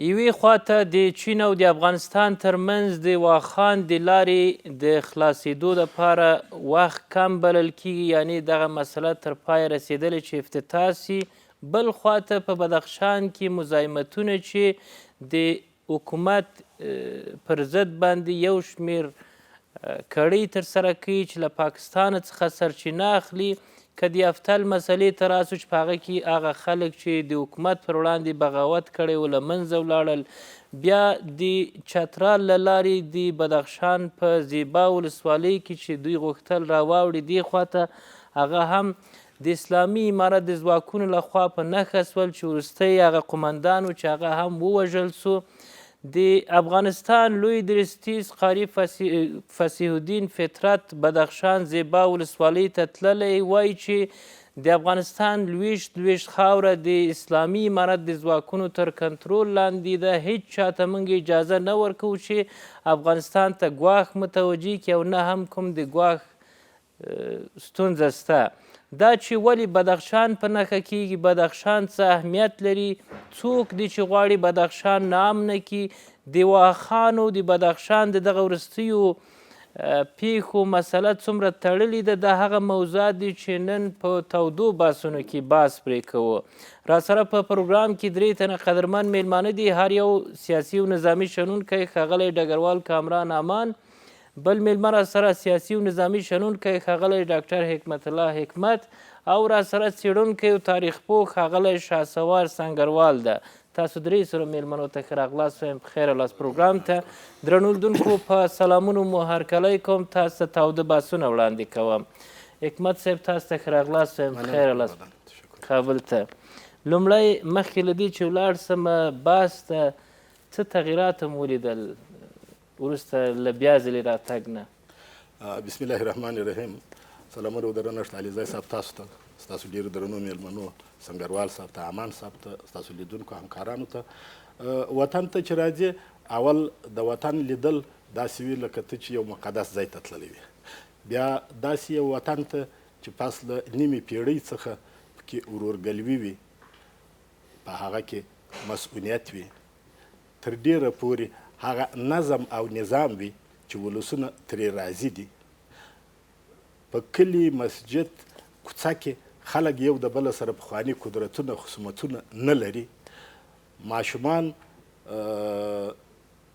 یوې خواته د چین او د افغانستان ترمنځ د واخان د لارې د خلاصېدو لپاره وخت کم بلل کیږي، یعنی دغه مسله تر پایه رسېدلې چې افتتاح سي. بل خواته په بدخشان کې مزاحمتونه چې د حکومت پر ضد باندې یو شمېر کړۍ ترسره کوي چې له پاکستان څخه سرچینه اخلي. که د افتل مسئلې ته راسو چې په هغه کې هغه خلک چې د حکومت پر وړاندې بغاوت کړی و له منځه ولاړل، بیا د چترال له لارې د بدخشان په زیبا ولسوالۍ کې چې دوی غوښتل راواوړي دې خواته، هغه هم د اسلامي امارت د ځواکونو له خوا په نښه سول چې وروستی هغه قومندان و چې هغه هم ووژل سو. د افغانستان لوی درستیز قاري فصیح الدین فطرت بدخشان زیبا ولسوالۍ ته تللی، وایي چې د افغانستان لویشت لویشت خاوره د اسلامي امارت د ځواکونو تر کنترول لاندې ده، هیڅ چاته موږ اجازه نه ورکوو چې افغانستان ته ګواښ متوجه کړي او نه هم کوم د ګواښ ستونزه سته. دا چې ولې بدخشان په نښه کیږي، بدخشان څه اهمیت لري، څوک دي چې غواړي بدخشان ناامنه کړي، د واخانو د بدخشان د دغه وروستیو پیښو مسله څومره تړلې ده، دا هغه موضوعات دي چې نن په تودو بحثونو کې بحث پرې کوو. راسره په پروګرام کې درې تنه قدرمن میلمانه دي، هر یو سیاسي او نظامي شنونکی ښاغلی ډګروال کامران امان، بل میلمه راسره سیاسي او نظامي شنونکی ښاغلی ډاکټر حکمت الله حکمت او راسره څېړونکی او تاریخ پوه ښاغلی شهسوار سنګروال ده. تاسو درې سره میلمنو ته ښه راغلاست وایم، په خیر راغلاست پروګرام ته. درنو لیدونکو په سلامونو مو هرکلی کوم، تاسو ته تاوده بحثونه وړاندې کوم. حکمت صاحب تاسو ته ښه راغلاست وایم، په خیر راغلاست کابل ته. لومړی مخکې له دې چې ولاړ سم بحث ته، څه تغیرات هم ولیدل وروسته له بیا ځلې راتګ نه؟ بسم الله الرحمن الرحیم. سلامونه او درنښت علیزی صاحب تاسو ته، ستاسو ډېرو درنو میلمنو سنګروال صاحب ته، امان صاحب ته، ستاسو لیدونکو همکارانو ته. وطن ته چې راځې، اول د وطن لیدل داسې وي لکه ته چې یو مقدس ځای ته تللی وي. بیا داسې یو وطن ته چې پس له نیمې پیړۍ څخه پکې ورورګلوي وي، په هغه کې مسؤلیت وي، تر ډېره پورې هغه نظم او نظام وي چې ولسونه ترې راضي دي. په کلي، مسجد، کوڅه کې خلک یو د بله سره پخواني قدرتونه، خصومتونه نه لري. ماشومان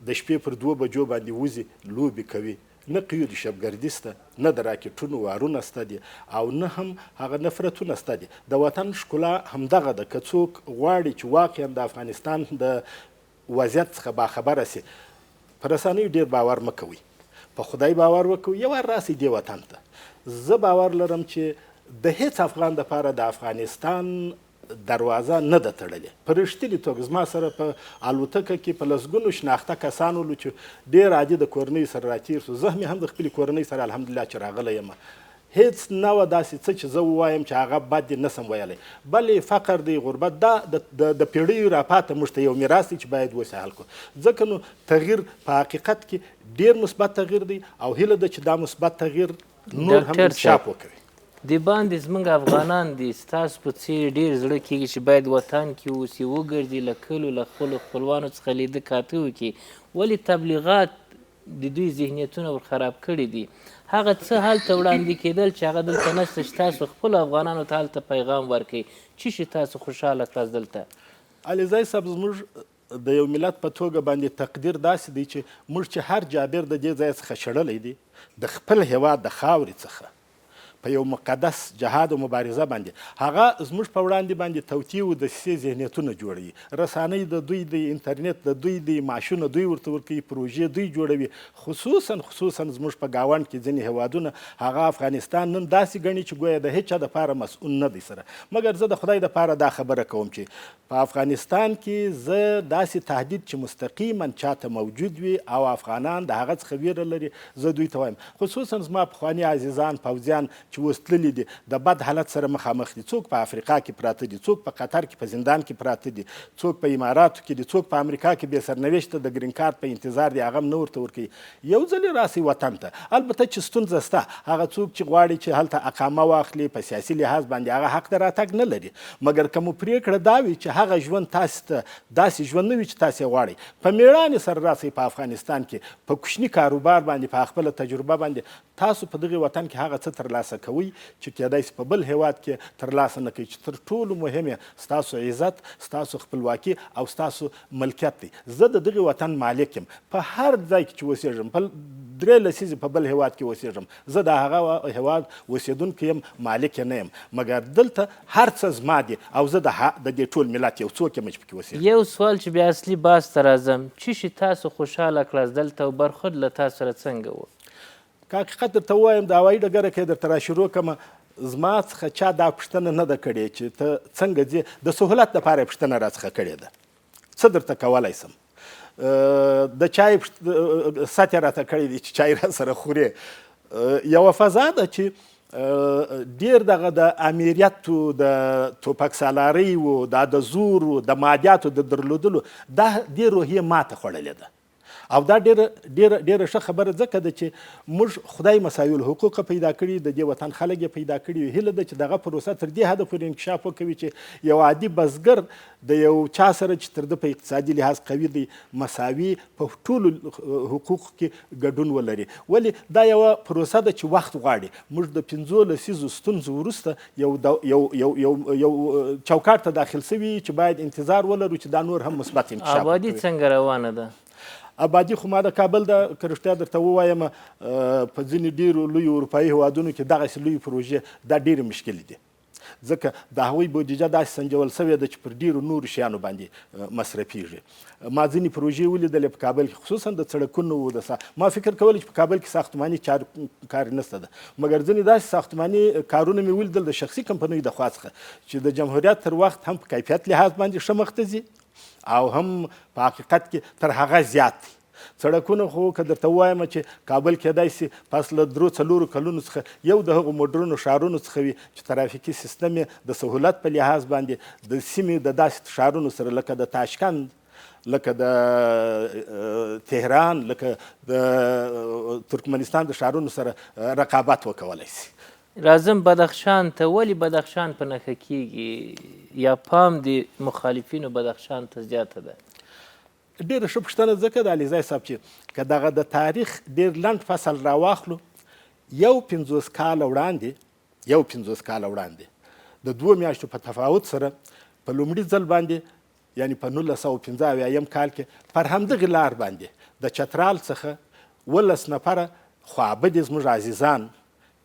د شپې پر 2 بجو باندې وځي، لوبې کوي، نه قیود شبګردي سته، نه د راکټونو وارونه سته دي او نه هم هغه نفرتونه سته دي. د وطن ښکلا همدغه ده. که څوک غواړي چې واقعا د افغانستان د وضعیت څخه باخبره سي، په رسنیو ډېر باور مه کوئ، په خدای باور وکوئ، یو وار راسئ دې وطن ته. زه باور لرم چې د هیڅ افغان دپاره د افغانستان دروازه نه ده تړلې. په رښتینې توګه زما سره په الوتکه کې په لسګونو شناخته کسان ولو چې ډېر عادي د کورنۍ سره راتېر شو. زه مې هم د خپلې کورنۍ سره الحمدلله چې راغلی یم، هیڅ نه وه داسې څه چې زه ووایم چې هغه بد دې نه سم ویلی. بلې فقر دی، غربت، دا د پیړیو راپاته موږ ته یو میراث دی چې باید اوس یې حل کړو. ځکه نو تغییر په حقیقت کې ډېر مثبت تغییر دی او هیله ده چې دا مثبت تغییر نور هم انکشاف وکړي. د باندې زموږ افغانان دي، ستاسو په څېر ډېر زړه کېږي چې باید وطن کې اوسي، وګرځي، له کلو له خپلو خپلوانو څخه لیده کاته وکړي. ولې تبلیغات د دوی ذهنیتونه ور خراب کړي دي؟ هغه څه هلته وړاندې کېدل چې هغه دلته نشته چې تاسو خپلو افغانانو ته هلته پیغام ورکړئ. چی شي تاسو خوشحاله کړاست دلته؟ علیزی صاحب، زموږ د یو ملت په توګه باندې تقدیر داسې دی چې موږ چې هر جابر د دې ځای څخه شړلی دی، د خپل هېواد د خاورې څخه په یو مقدس جهاد او مبارزه باندې، هغه زموږ په وړاندې باندې توطیې او دسیسې ذهنیتونه جوړوي. رسانۍ د دوی دی، انټرنیټ د دوی دی، معاشونه دوی ورته ورکوي، پروژې دوی جوړوي. خصوصا زموږ په ګاونډ کې ځینې هېوادونه هغه افغانستان نن داسې ګڼي چې ګویا د هیچا دپاره مسؤل نه دی سره. مګر زه د خدای دپاره دا خبره کوم چې په افغانستان کې زه داسې تهدید چې مستقیما چاته موجود وي او افغانان د هغه څخه ویره لري، زه دوی ته وایم، خصوصا زما پخواني عزیزان پوځیان چې اوس تللي دي د بد حالت سره مخامخ دي. څوک په افریقا کې پراته دي، څوک په قطر کې په زندان کې پراته دي، څوک په اماراتو کې دي، څوک په امریکا کې بې سرنوشته د ګرین کارت په انتظار دي، هغه هم نه ورته ورکوي. یو ځل راسئ وطن ته. البته چې ستونزه شته، هغه څوک چې غواړي چې هلته اقامه واخلي په سیاسي لحاظ باندې هغه حق د راتګ نه لري، مګر که مو پرېکړه دا وي چې هغه ژوند تاسې ته داسې ژوند نه وي چې تاسې یې غواړئ، په مېړانې سره راسئ په افغانستان کې په کوچني کاروبار باندې، په خپله تجربه باندې تاسو په دغه وطن کې هغه څه ترلاسه کوئ چې کېدای شي په بل هېواد کې ترلاسه نه کوئ، چې تر ټولو مهم یې ستاسو عزت، ستاسو خپلواکي او ستاسو ملکیت دی. زه د دغه وطن مالک یم، په هر ځای کې چې اوسېږم، په 3 لسیزې په بل هېواد کې اوسېږم، زه د هغه هېواد اوسېدونکی یم، مالک یې نه یم، مګر دلته هر څه زما دي او زه د دې ټول ملت یو څوک یم چې پکې اوسېږم. یو سوال چې بیا اصلي بحث ته راځم، چی شي تاسو خوشحاله کړاست دلته او برخورد له تاسو سره څنګه و؟ که حقیقت درته ووایم، د هوایي ډګره که یې درته راشروع کړم، زما څخه چا دا پوښتنه نه ده کړې چې ته څنګه ځې، د سهولت دپاره یې پوښتنه راڅخه کړې ده، څه درته کولی سم. د چای ست یې راته کړی دی چې چای را سره خورې. یوه فضا ده چې ډیر دغه د امیریت و، د توپک سالارۍ و، دا د زور و، د مادیاتو د درلودلو، دا دې روحیې ماته خوړلې ده. او دا ډیره ډیره ډیره ښه خبره ځکه ده چې موږ خدای مساوي الحقوق پیدا کړي، د دې وطن خلک یې پیدا کړي. هیله ده چې دغه پروسه تر دې حده پورې انکشاف وکوي چې یو عادي بزګر د یو چا سره چې تر ده په اقتصادي لحاظ قوي دی مساوي په ټولو حقوقو کې ګډون ولري. ولې دا یوه پروسه ده چې وخت غواړي. موږ د 5 لسیزو ستونزو وروسته یو یو یو یو یو چوکاټ ته داخل شوي چې باید انتظار ولرو چې دا نور هم مثبت انکشاف آبادي وکړي. څنګه روانه ده؟ آبادي خو ما د کابل ده، که رښتیا درته ووایم په ځینې ډېرو لویو اروپایي هېوادونو کې دغسې لویې پروژې دا ډېرې مشکلې دي، ځکه د هغوی بودیجه داسې سنجول شوې ده چې پر ډېرو نورو شیانو باندې مصرفېږي. ما ځینې پروژې ولیدلې په کابل کې، خصوصا د سړکونو و د ما فکر کول چې په کابل کې ساختماني چار کار نشته ده، مګر ځینې داسې ساختماني کارونه مې ولیدل د شخصي کمپنیو د خوا څخه چې د جمهوریت تر وخت هم په کیفیت لحاظ باندې ښه مخته ځي او هم په حقیقت کې تر هغه زیات دی. سړکونه خو که درته ووایم چې کابل کېدای شي پس له 3-4 کلونو څخه یو د هغو مډرنو ښارونو څخه وي چې ترافیکي سیستم یې د سهولت په لحاظ باندې د سیمې د داسې ښارونو سره لکه د تاشکند، لکه د تهران، لکه د ترکمنستان د ښارونو سره رقابت وکولی شي. راځم بدخشان ته. ولې بدخشان په نښه کیږي یا پام د مخالفینو بدخشان ته زیاته ده؟ ډېره ښه پوښتنه ځکه ده علیزی صاحب چې که دغه د تاریخ ډېر لنډ فصل راواخلو، 51 کاله وړاندې، 51 کاله وړاندې د 2 میاشتو په تفاوت سره په لومړي ځل باندې، یعنی په 1975 کال کې پر همدغې لار باندې د چترال څخه 19 نفره خوابدې زموږ عزیزان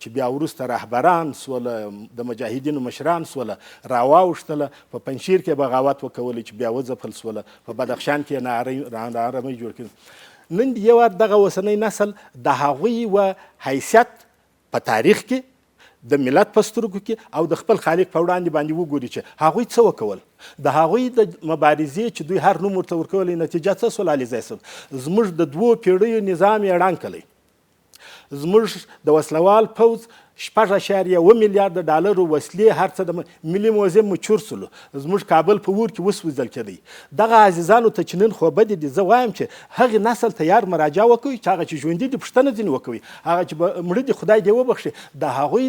چې بیا وروسته رهبران سوله، د مجاهدینو مشران سوله، راواوښتله، په پنجشیر کې بغاوت وکولی چې بیا وځپل سوله، په بدخشان کې ناارامۍ جوړ کړي. نن یو وار دغه اوسنی نسل د هغوی و حیثیت په تاریخ کې، د ملت په سترګو کې او د خپل خالق په وړاندې باندې وګوري چې هغوی څه وکول، د هغوی د مبارزې چې دوی هر نوم ورته ورکولی نتیجه څه سوله. علیزی صاحب زموږ د 2 پیړیو نظام یې ړنګ کړی، زموږ د وسلوال پوځ 6.1 میلیارد ډالرو وسلې هر څه د ملي موزیم مو چور سولو، زموږ کابل په اور کې وسوځل کېدی. دغه عزیزانو ته چې نن خوبدې دي، زه وایم چې هغې نسل ته یار مراجعه وکوي چې هغه چې ژوندي دي پوښتنه ځینې وکوي، هغه چې مړه دي خدای دې وبخښي، د هغوی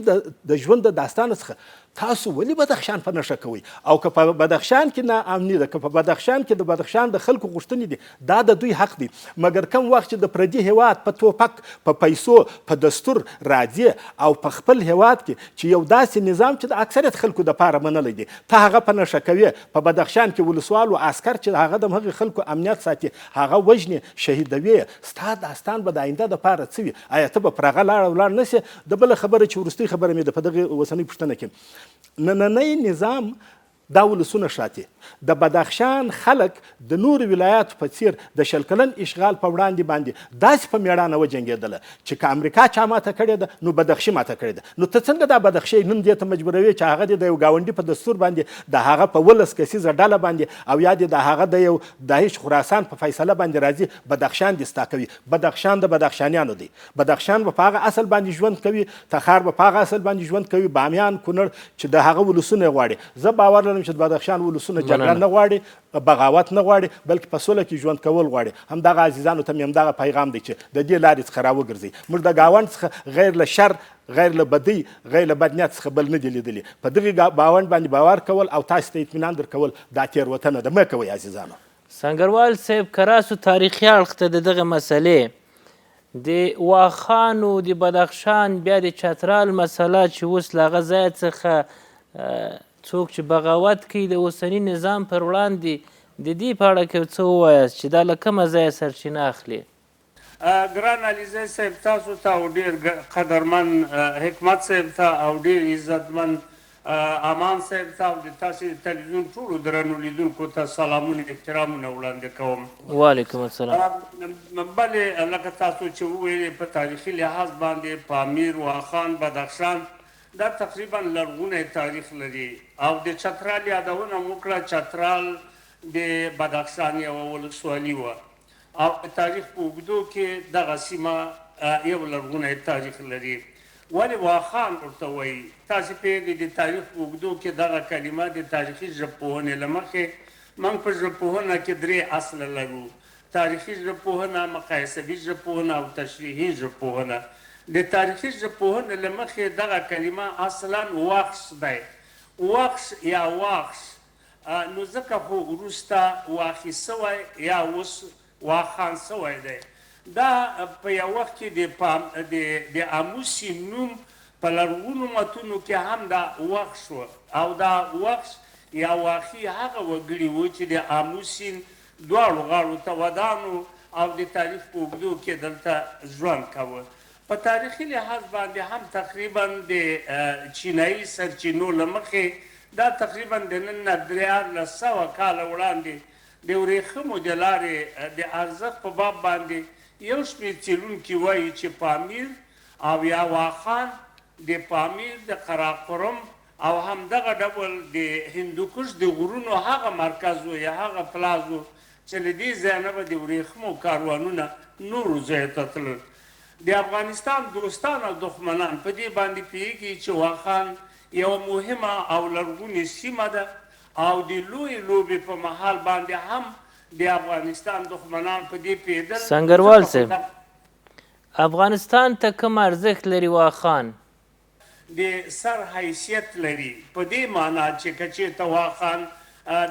د ژوند د داستان څخه تاسو ولې بدخشان په نښه کوئ؟ او که په بدخشان کې ناامني ده، که په بدخشان کې د بدخشان د خلکو غوښتنې دي، دا د دوی حق دی. مګر کم وخت چې د پردي هیواد په توپک، په پیسو، په دستور راځي او په خپل هیواد کې چې یو داسې نظام چې د اکثریت خلکو دپاره منلی دی، ته هغه په نښه کوې. په بدخشان کې ولسوال و عسکر چې هغه د هغې خلکو امنیت ساتي، هغه وژني، شهیدوي، ستا داستان به د آینده دپاره څه وي؟ آیا ته به پر هغه لاړه ولاړ نه شې؟ د بله خبره چې وروستۍ خبره مې ده په دغې اوسنۍ پوښتنه کې، نننی نظام دا ولسونه ښاتي. د بدخشان خلک د نورو ولایاتو په څیر د 20 کلن اشغال په وړاندې باندې داسې په میړانه وجنګېدله چې که امریکا چا ماته کړې ده نو بدخشي ماته کړې ده. نو ته څنګه دا بدخشی نن دې ته مجبوروې چې هغه دې د یو ګاونډي په دستور باندې د هغه په 17 کسیزه ډله باندې او یا دې د هغه د یو داعش خراسان په فیصله باندې راځي بدخشان دې ستا کوي. بدخشان د بدخشانیانو دی. بدخشان به په هغه اصل باندې ژوند کوي، تخار به په هغه اصل باندې ژوند کوي، بامیان، کونړ چې د هغه ولسونه غواړي. زه باور لرم چې د بدخشان ولسونه جګړه نه غواړي، بغاوت نه غواړي، بلکې په سوله کې ژوند کول غواړي. همدغه عزیزانو ته مې همدغه پیغام دی چې د دې لارې څخه راوګرځئ. موږ د ګاونډ څخه غیر له شر، غیر له بدۍ، غیر له بد نیت څخه بل نه دي لیدلي. په دغې ګاونډ باندې باور کول او تاسو ته اطمینان درکول دا تېروتنه ده، مه کوئ عزیزانو. سنګروال صاحب، که راسو تاریخي اړخ ته د دغه مسئلې، د واخانو، د بدخشان، بیا د چترال مسئله چې اوس له هغه ځای څخه څوک چې بغاوت کوي د اوسني نظام پر وړاندې، د دې په اړه که یو څه ووایاست چې دا له کومه ځایه سرچینه اخلي؟ ګران علیزی صاحب، تاسو ته او ډېر قدرمن حکمت صاحب ته او ډېر عزتمن امان صاحب ته او د تاسې د تلویزیون ټولو درنو لیدونکو ته سلامونه احترامونه وړاندې کوم. وعلیکم السلام. بلې، لکه تاسو چې وویلې په تاریخي لحاظ باندې پامیر، واخان، بدخشان دا تقریبا لرغونی تاریخ لري. او د چترال یادونه مو وکړه، چترال د بدخشان یوه ولسوالي وه او د تاریخ په اوږدو کې دغه سیمه یو لرغونی تاریخ لري. ولې واخان ورته وایي؟ تاسې پوهېږئ د تاریخ په اوږدو کې دغه کلمه د تاریخي ژبپوهنې له مخې، موږ په ژبپوهنه کې درې اصله لرو: تاریخي ژبپوهنه، مقایسوي ژبپوهنه او تشریحي ژبپوهنه. د تاریخي ژبپوهنې له مخې دغه کلمه اصلا وخش دی، وخش یا واخش، نو ځکه خو وروسته واخي سوی یا اوس واخان سوی دی. دا په یو وخت کې د امو سیند نوم په لرغونو متونو کې هم دا وخش و، او دا وخش یا واخي هغه وګړي وو چې د امو سیند دواړو غاړو ته ودان وو او د تاریخ په اوږدو کې دلته ژوند کاوه. په تاریخي لحاظ باندې هم تقریبا د چینایي سرچینو له مخې دا تقریبا د نن نه 1300 کاله وړاندې د ورېښمو د لارې د ارزښت په باب باندې یو شمېر څېړونکي وایي چې پامیر او یا واخان د پامیر د قراقرم او همدغه ډول د هندوکش د غرونو هغه مرکز و یا هغه پلاز و چې له دې ځای نه به د ورېښمو کاروانونه نورو ځایو ته تلل. د افغانستان دوستان او دښمنان په دې باندې پوهېږي چې واخان یوه مهمه او لرغونې سیمه ده او د لویې لوبې په مهال باندې هم د افغانستان دښمنان په دې پوهېدل. سنګروال صاحب، افغانستان ته کوم ارزښت لري واخان؟ د سر حیثیت لري، په دې معنا چې که چېرته واخان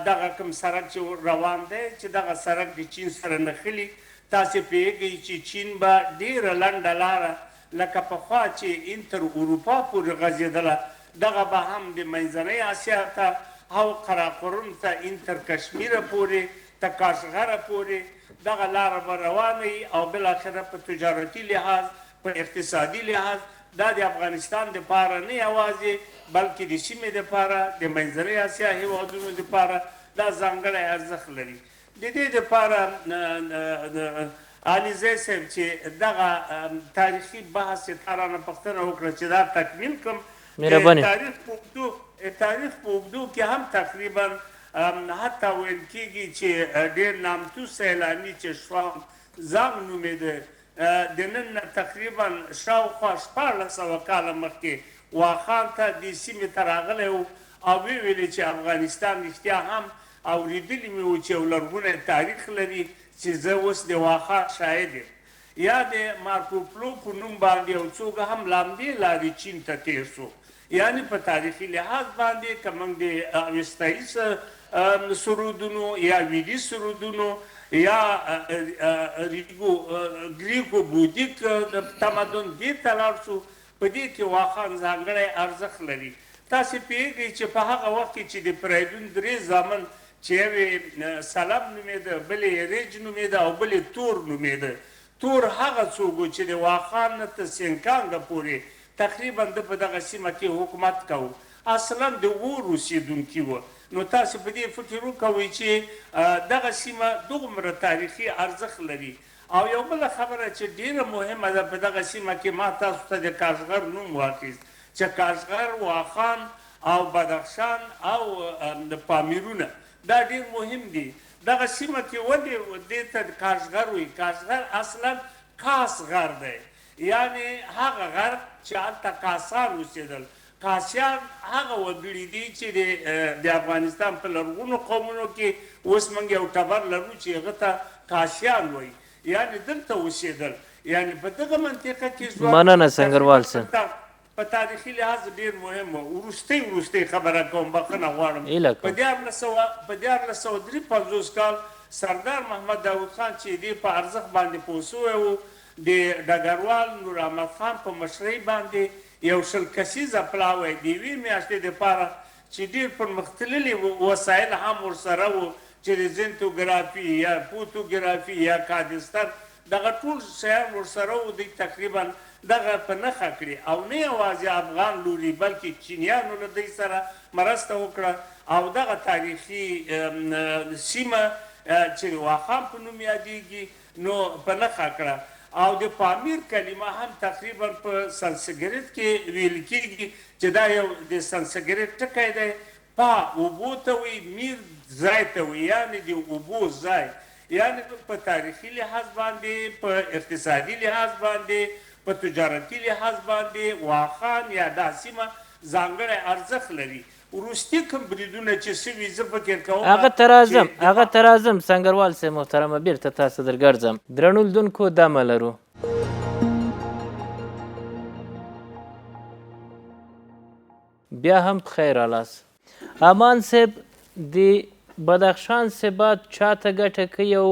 دغه کوم سرک چې روان دی، چې دغه سرک د چین سره نښلي، تاسې پوهېږئ چې چین به ډېره لنډه لاره لکه پخوا چې ان تر اروپا پورې غځېدله، دغه به هم د منځنۍ اسیا ته او قراقرم ته ان تر کشمیره پورې، تر کاشغره پورې دغه لاره به روانه وي او بالاخره په تجارتي لحاظ، په اقتصادي لحاظ دا د افغانستان دپاره نه یوازې بلکې د سیمې دپاره، د منځنۍ اسیا هیوادونو دپاره دا ځانګړی ارزښت لري. د دې دپاره علیزی صاحب چې دغه تاریخي بحث چې تا رانه پوښتنه وکړه چې دا تکمیل کړم، مهرباني. تاریخ په اوږدو کې هم تقریبا حتی ویل کېږي چې ډېر نامتو سیلاني چې شوام زانګ نومېده، د نن نه تقریبا شاوخوا 1600 کاله مخکې واخان ته دې سیمې ته راغلی و او ویې ویلې چې افغانستان رښتیا هم اورېدلي مې و چې یو لرغونی تاریخ لري چې زه اوس د واخان شاهد یم. یا د مارکوپلو په نوم باندې یو څوک هم له همدې لارې چین ته تېر شو. یعنی په تاریخي لحاظ باندې که موږ د اوستایي سرودونو یا ویدي سرودونو یا ګریکو بودیک تمدن دې ته لاړ شو، په دې کې واخان ځانګړی ارزښت لري. تاسې پوهېږئ چې په هغه وخت کې چې د فریدون درې زامن چې یو یې سلم نومېده، بل یې ریج نومېده او بل یې تور نومېده، تور هغه څوک و چې د واخان نه تر سینکانګه پورې تقریبا ده په دغه سیمه کې حکومت کاوه. اصلاً د غور اوسېدونکي وو. نو تاسې په دې فکر وکوئ چې دغه سیمه دغومره تاریخي ارزښت لري. او یو بله خبره چې ډېره مهمه ده په دغه سیمه کې، ما تاسو ته د کاشغر نوم واخیست چې کاشغر، واخان او بدخشان او پامیرونه دا ډېر مهم دي. دغه سیمه کې ولې دې ته کاشغر وایي؟ کاشغر اصلاً کاس غر دی، یعنې هغه غر چې هلته کاسان اوسېدل. کاسیان هغه وګړي دي چې د افغانستان په لرغونو قومونو کې اوس موږ یو ټبر لرو چې هغه ته کاسیان وایي، یعنې دلته اوسېدل، یعنې په دغه منطقه کې ژوند مننه سنګروال صاحب. په تاریخي لحاظ ډېر مهم و. وروستۍ خبره کوم، بخښنه غواړم. په 1353 کال سردار محمد داود خان چې دې په ارزښت باندې پوه شوی و، د ډګروال نور احمد خان په مشرۍ باندې یو 20 کسیزه پلاوی د یوې میاشتې دپاره چې ډېر پرمختللي وسایل هم ورسره وو، چې د زنتوګرافي یا فوتوګرافي یا کادستر دغه ټول شیان ورسره وو، دوی تقریبا دغه په نښه کړي. او نه یوازې افغان لوري بلکې چینیانو له دوی سره مرسته وکړه او دغه تاریخي سیمه چې د واخان په نوم یادېږي نو په نښه کړه. او د پامیر کلمه هم تقریبا په سنسګریت کې ویل کېږي چې دا یو د سنسګریت ټکی دی. پا اوبو ته وایي، میر ځای ته وایي، یعنې د اوبو ځای. یعنې په تاریخي لحاظ باندې، په اقتصادي لحاظ باندې، په تجارتي لحاظ باندې واخان یا دا سیمه ځانګړی ارزښت لري. وروستي کوم بریدونه چې سوي، زه فکر کوم هغه ته راځم سنګروال صاحب محترمه، بیرته تاسو درګرځم. درنو لیدونکو دمه لرو. بیا هم په خیر رالاست. امان صاحب، د بدخشان ثبات چاته ګټه کوي او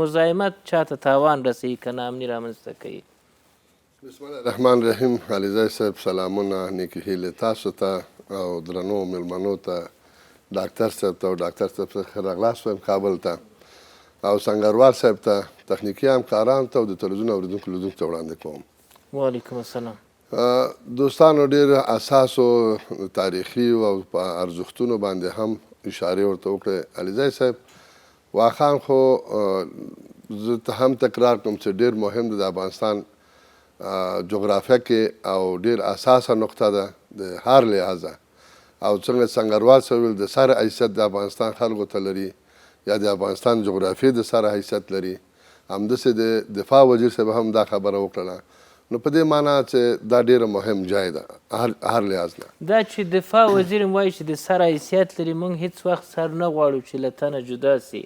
مزاحمت چاته تاوان رسوي که ناامني رامنځته کوي؟ بسم الله الرحمن الرحیم. علیزی صاحب سلامونه، نیکې هیلې تاسو ته او درنو میلمنو ته، ډاکتر صاحب ته او ډاکتر صاحب ته ښه راغلاست وایم کابل ته، او سنګروال صاحب ته، تخنیکي همکارانو ته او د تلویزیون اورېدونکو لیدونکو ته وړاندې کوم. وعلیکم السلام. دوستانو ډېر اساسو تاریخي او په ارزښتونو باندې هم اشارې ورته وکړې. علیزی صاحب، واخان خو زه ته هم تکرار کوم چې ډېر مهم دی د افغانستان جغرافیه کې او ډېر اساسه نقطه ده د هر لحاظه. او څنګه سنګروال صاحب ویل د سر حیثیت د افغانستان خلکو ته لري یا د افغانستان جغرافیې د سر حیثیت لري، همداسې د دفاع وزیر صاحب هم دا خبره وکړله. نو په دې معنا چې دا ډېره مهم جای ده هر لحاظ نه. دا چې دفاع وزیر هم وایي چې د سر حیثیت لري، موږ هیڅ وخت سر نه غواړو چې له تنه جدا سي،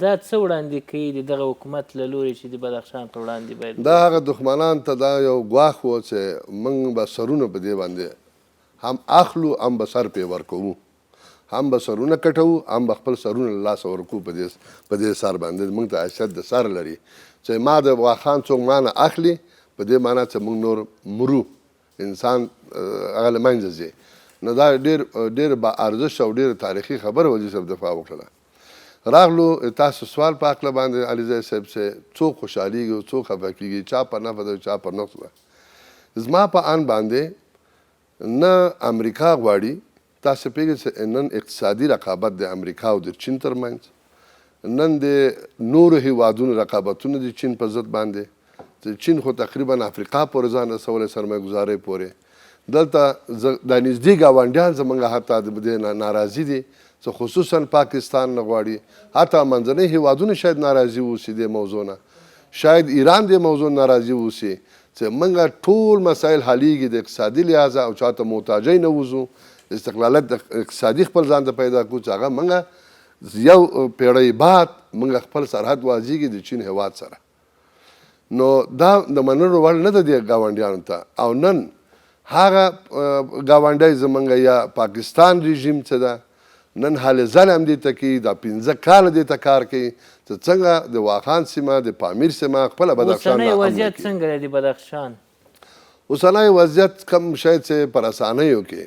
دا څه وړاندې کوي د دغه حکومت له لوري چې د بدخشان په وړاندې باید؟ دا هغه دښمنان ته دا یو ګواښ و چې موږ به سرونه په دې باندې هم اخلو، هم به سر پرې ورکوو، هم به سرونه کټوو، هم به خپل سرونه له لاسه ورکوو په دې سر باندې. موږ ته حیثیت د سر لري چې ما د واخان څوک ما نه اخلي، په دې معنا چې موږ نور مرو، انسان هغه له منځه ځي. نو دا ډېر با ارزش او ډېر تاریخي خبره وزیر صاحب دفاع وکړله. راغلو تاسو سوال په هکله باندې علیزی صاحب چې څوک خوشحالېږي او څوک خفه کېږي، چا په نفع ده او چا په نقص ده. زما په ان باندې نه امریکا غواړي، تاسو پوهېږئ چې نن اقتصادي رقابت د امریکا او د چین ترمنځ، نن د نورو هیوادونو رقابتونه د چین په ضد باندې، چې چین خو تقریبا افریقا پورې ځان رسولی سرمایه ګذارۍ پورې، دلته دا نږدې ګاونډیان زمونږ حتی د دې ناراضي دي، چې خصوصا پاکستان نه غواړي، حتی منځنۍ هیوادونه شاید ناراضي اوسي دې موضوع نه، شاید ایران دې موضوع ناراضي اوسي، چې موږ ټول مسایل حلیږي د اقتصادي لحاظه او چاته محتاجۍ نه وځو، استقلالت اقتصادي خپل ځان ته پیدا کړو، چې هغه موږ یو پیړۍ بعد موږ خپل سرحد وازیږي د چین هیواد سره. نو دا د منلو وړ نه ده دې ګاونډیانو ته. او نن هغه ګاونډی زمونږ یا پاکستان رژیم څه ده، نن هلې ځلې هم دې ته کوي، دا 5 کاله دې ته کار کوي چې څنګه د واخان سیمه، د پامیر سیمه خپله بدخشان اوسنی ناامنه وضعیت کړي. څنګه دی د بدخشان؟ اوسنی وضعیت کم شاید چې په رسنیو کې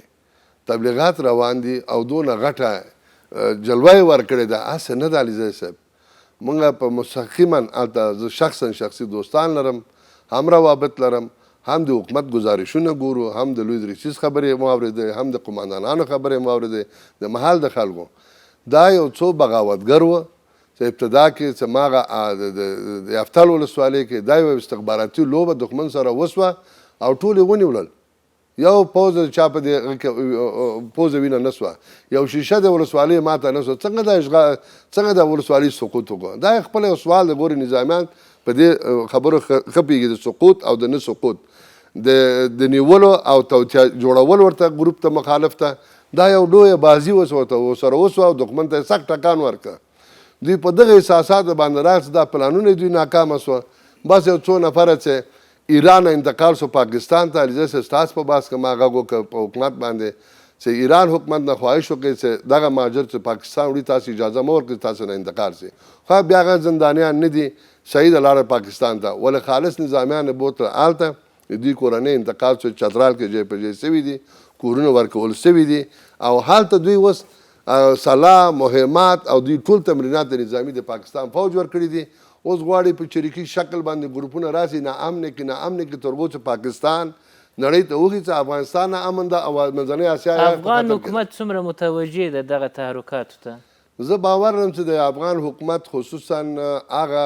تبلیغات روان دي او دونه غټه جلوه یې ورکړې ده، هسې نه ده علیزی صاحب. مونږ په مستقیما هلته زه شخصا شخصي دوستان لرم، هم روابط لرم، هم د حکومت ګزارشونه ګورو، هم د لوی درستیز خبرې مو اورېدلې، هم د قوماندانانو خبرې مو اورېدلې، د محل د خلکو. دا یو څو بغاوتګر و چې ابتدا کې چې ماغه د یفتل ولسوالۍ کې دا یوه استخباراتي لوبه دښمن سره وسوه او ټول یې ونیولل. یو پوځ د چا په دې پوزه وینه نه سوه، یو شیشه د ولسوالۍ ماته نه سوه، څنګه دا اشغال، څنګه دا ولسوالۍ سقوط وکړ؟ دا خپل یو سوال دی. ګورې نظامیان په دې خبرو ښه پوهېږي، د سقوط او د نه سقوط، د د نیولو او توطیه جوړول ورته ګروپ ته مخالف ته دا یو لویه بازي اوس ورته سره وسوه او دښمن ته یې سخت ټکان ورکړ. دوی په دغه احساساتو باندې راغله چې دا پلانونه دوی ناکامه سوه. بس یو څو نفره چې ایران نه انتقال سو پاکستان ته، علیزی صاحب ستاسو په بحث کې ما غږ وکړ په حکومت باندې چې ایران حکومت نه خواهش وکړئ چې دغه مهاجر چې پاکستان وړي تاسو اجازه مه ورکړئ چې تاسو نه انتقال سي. خو بیا هغه زندانیان نه دي صحیح ده لاړل پاکستان ته، ولې خالص نظامیان یې بوتل هلته، د دوی کورنۍ انتقال سو چترال کې ځای په ځای سوي دي، کورونه ورکول سوي دي او هلته دوی اوس سلاح، مهمات او دوی ټول تمرینات د نظامي د پاکستان فوج ورکړي دي. اوس غواړي په چریکي شکل باندې ګروپونه راسي ناامنه کړي، ناامنه کړي تر څو چې پاکستان نړۍ ته وښيي چې افغانستان ناامن ده او منځنۍ اسیا یې په افغان خطر کې ده. حکومت څومره متوجه ده دغه تحرکاتو ته؟ زه باور لرم چې د افغان حکومت خصوصا هغه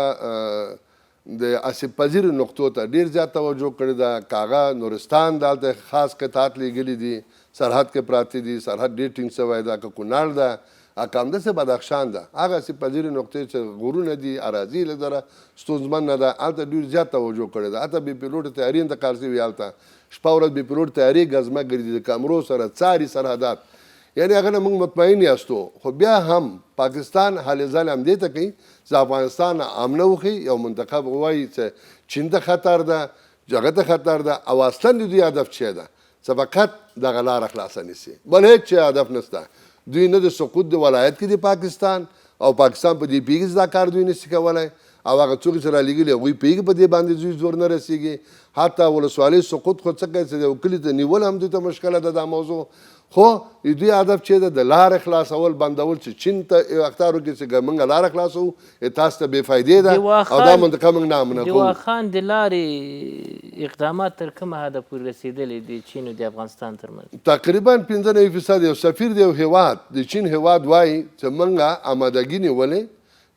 د آسیب پذیرو نقطو ته ډیر زیات توجه کړې ده، که هغه نورستان ده هلته یې خاص قطعات لیږلي دي، سرحد کې پراته دي، سرحد ډیر ټینګ شوی ده، که کونړ ده او که همداسې بدخشان ده، هغه آسیب پذیرې نقطې چې غرونه دي، اراضي یې لږ ذره ستونزمنه ده، هلته ډیر زیات توجه کړې ده، حتی بې پیلوټه طیارې انتقال شوي هلته شپه ورځ بې پیلوټه طیارې ګزمه ګرځي، د کمرو سره څاري سرحدات، یعنی هغه نه موږ مطمئن یاستو، خو بیا هم پاکستان هلې ځلې همدې ته کوي چې افغانستان امنه وښي، یو منتخب وایي چې چین ته خطر ده، هغه ته خطر ده، او اصلا د دوی هدف چی ده چې فقط دغه لاره خلاصه نیسي، بل هیڅ چی هدف نشته. دوی نه د سقوط د ولایت کې د پاکستان او پاکستان په دې پوهیږي چې دا کار دوی نشي کولای، او هغه څوک چې رالیږلي هغوی پوهیږي په دې باندې دوی زور نه رسیږي. حتی ولسوالۍ سقوط خو څه کوي چې یو کلي ته نیول هم دوی ته مشکله ده دا موضوع، خو د دوی هدف چې ده د لارې خلاصول بندول چې چین ته اخطار وکړي چې که موږ لاره خلاصوو تاسو ته بې فایدې ده او دا منطقه موږ ناامنه د کوو. واخان د لارې اقدامات تر کومه حده پورې رسېدلي د چین او د افغانستان ترمنځ؟ تقریبا 95 فیصد یو سفیر د یو هیواد د چین هیواد وایي چې موږ آمادګي نیولې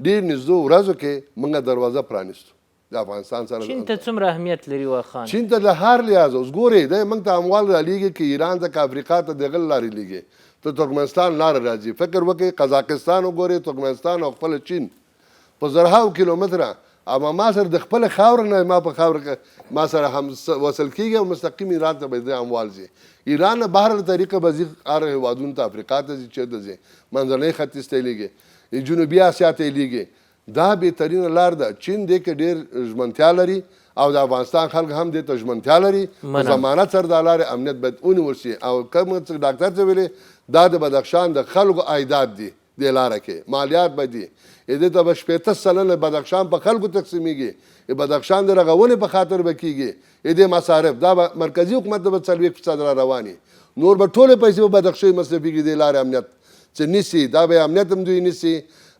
ډیر نږدو ورځو کې موږ دروازه پرانیستو د افغانستان سره. چین ته څومره اهمیت لري واخان؟ چین ته له هر لحاظه اوس ګورئ دی موږ ته اموال رالیږي که ایران ته که افریقا ته د غل لارې لیږي ته ترکمنستان لاره راځي، فکر وکړئ قزاقستان وګورئ، ترکمنستان او خپله چین په زرهاو کیلومتره، اما ما سره د خپل خاور نه ما په خاور کې ما سره هم وصل کیږي او مستقیم ایران ته به د اموال ځي، ایران نه بهر له طریقه به ځي هر هیوادونو ته، افریقا ته ځي، چېرته ځي، منځنۍ ختیځ ته یې لیږي، جنوبي اسیا ته یې لیږي. دا بهترینه لار ده. چین دې کې ډېر ژمنتیا لري او د افغانستان خلک هم دې ته ژمنتیا لري، په ضمانت سره دا لارې امنیت باید ونیول شي. او کوم چې ډاکټر څه ویلي دا د بدخشان د خلکو عایدات دي، دې لاره کې مالیات به دي، دې ته به 60% بدخشان په خلکو تقسیمیږي، بدخشان د رغونې په خاطر به کیږي، دې مصارف دا به مرکزي حکومت ته به 40% را رواني، نور به ټولې پیسې په بدخشۍ مصرفیږي. دې لارې امنیت چې نیسي دا به امنیت هم دوی نیسي،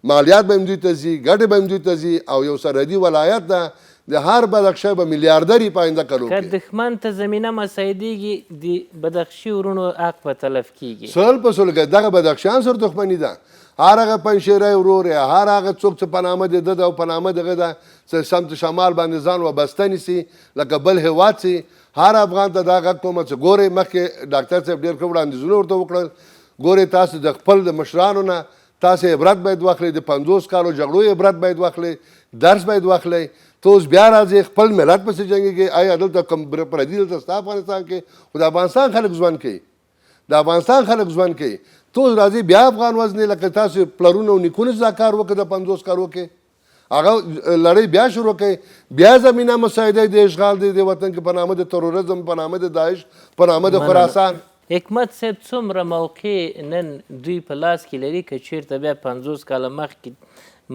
مالیات به هم دوی ته ځي، ګټې به هم دوی ته ځي، او یو سرحدي ولایت ده د هر بدخشی به میلیاردري په آینده کلو که کې. دښمن ته زمینه مساعدېږي د بدخشي وروڼو حق به تلف کېږي. سل په سلو کې دغه بدخشیان سره دښمني ده، هر هغه پنجشیری ورور یا هر هغه څوک چې په نامه د ده ده او په نامه دغه ده چې سمت شمال باندې ځان وابسته نیسي لکه بل هېواد چې هر افغان ته دا غږ کوم چې ګورئ مخکې ډاکټر صاحب ډېر ښه وړاندیزونه ورته وکړل، ګورئ تاسو د خپل د مشرانو نه تاسو عبرت باید واخلئ، د 50 کالو جګړو عبرت باید واخلئ، درس باید واخلئ. ته اوس بیا راځې خپل ملت پسې جنګېږې، آیا دلته کوم پردي دلته ستا افغانستان کې؟ خو د افغانستان خلک ژوند کوي، د افغانستان خلک ژوند کوي. ته اوس راځې بیا افغان وژنې لکه تاسو پلرونو او نیکونو چې دا کار وکړ د 50 کالو کې، هغه لړۍ بیا شروع کړئ، بیا زمینه مساعده د اشغال دی د وطن کې په نامه د تروریزم، په نامه د داعش، په نامه د مننه. خراسان. حکمت صاحب څومره موقع نن دوی په لاس کې لري که چیرته بیا 50 کاله مخکې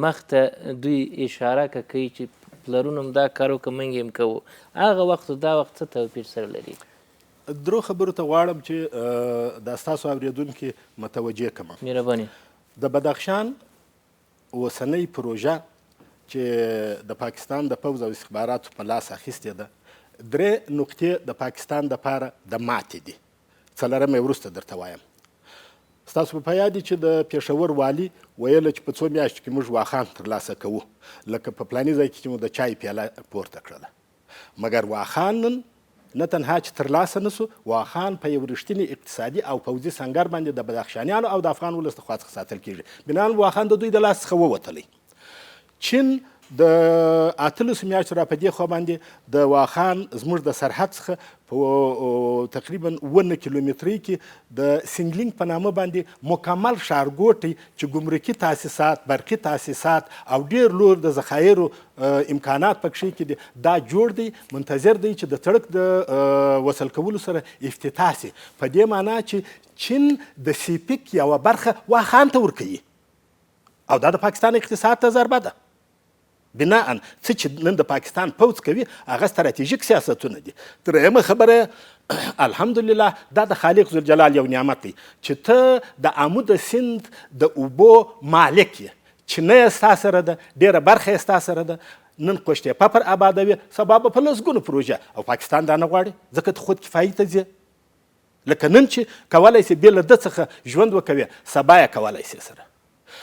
مخته دوی اشاره که کوي چې پلرونو هم دا کار وکړ موږ یې هم کوو، هغه وخت او دا وخت څه توپیر سره لري؟ درو خبرو ته غواړم چې دا ستاسو اورېدونکي متوجه کړم. مهرباني. د بدخشان اوسنۍ پروژه چې د پاکستان د پوځ او استخباراتو په لاس اخیستې ده، درې نقطې د پاکستان دپاره د ماتې دي، څلورمه یې وروسته درته وایم. ستاسو به په یاد وي چې د پېښور والي ویل چې په څو میاشتو کې موږ واخان ترلاسه کوو، لکه په پلاني ځای کې چې مو د چای پیاله پورته کړله. مګر واخان نن نه تنها چې ترلاسه نه شو، واخان په یو رښتیني اقتصادي او پوځي سنګر باندې د بدخشانیانو او د افغان ولس د خوا څخه ساتل کېږي. بناً واخان د دوی د لاس څخه ووتلی. چین د 18 میاشتو را په دې خوا باندې د واخان زموږ د سرحد څخه په تقریبا 9 کیلومترۍ کې د سینګلینګ په نامه باندې مکمل ښارګوټی چې ګمرکي تاسیسات، برقي تاسیسات او ډیر لور د ذخایرو امکانات پکښې کې دي، دا جوړ دی، منتظر دی چې د سړک د وصل کولو سره افتتاح شي. په دې معنا چې چین د سیپیک یوه برخه واخان ته ورکوي او دا د پاکستان اقتصاد ته ضربه ده. بناء څه چې نن د پاکستان پوځ کوي هغه ستراتیژیک سیاستونه دي. درېیمه خبره، الحمدلله دا د خالق ذوالجلال یو نعمت دی چې ته د آمو د سیند د اوبو مالک یې، چې نه یې ستا سره ده، ډېره برخه یې ستا سره ده. نن قوشتېپه پر آبادوي، سبا به په لسګونو پروژه، او پاکستان دا نه غواړي ځکه ته خود کفایي ته ځې. لکه نن چې کولای سې بې له ده څخه ژوند وکوې، سبا یې کولای سې سره.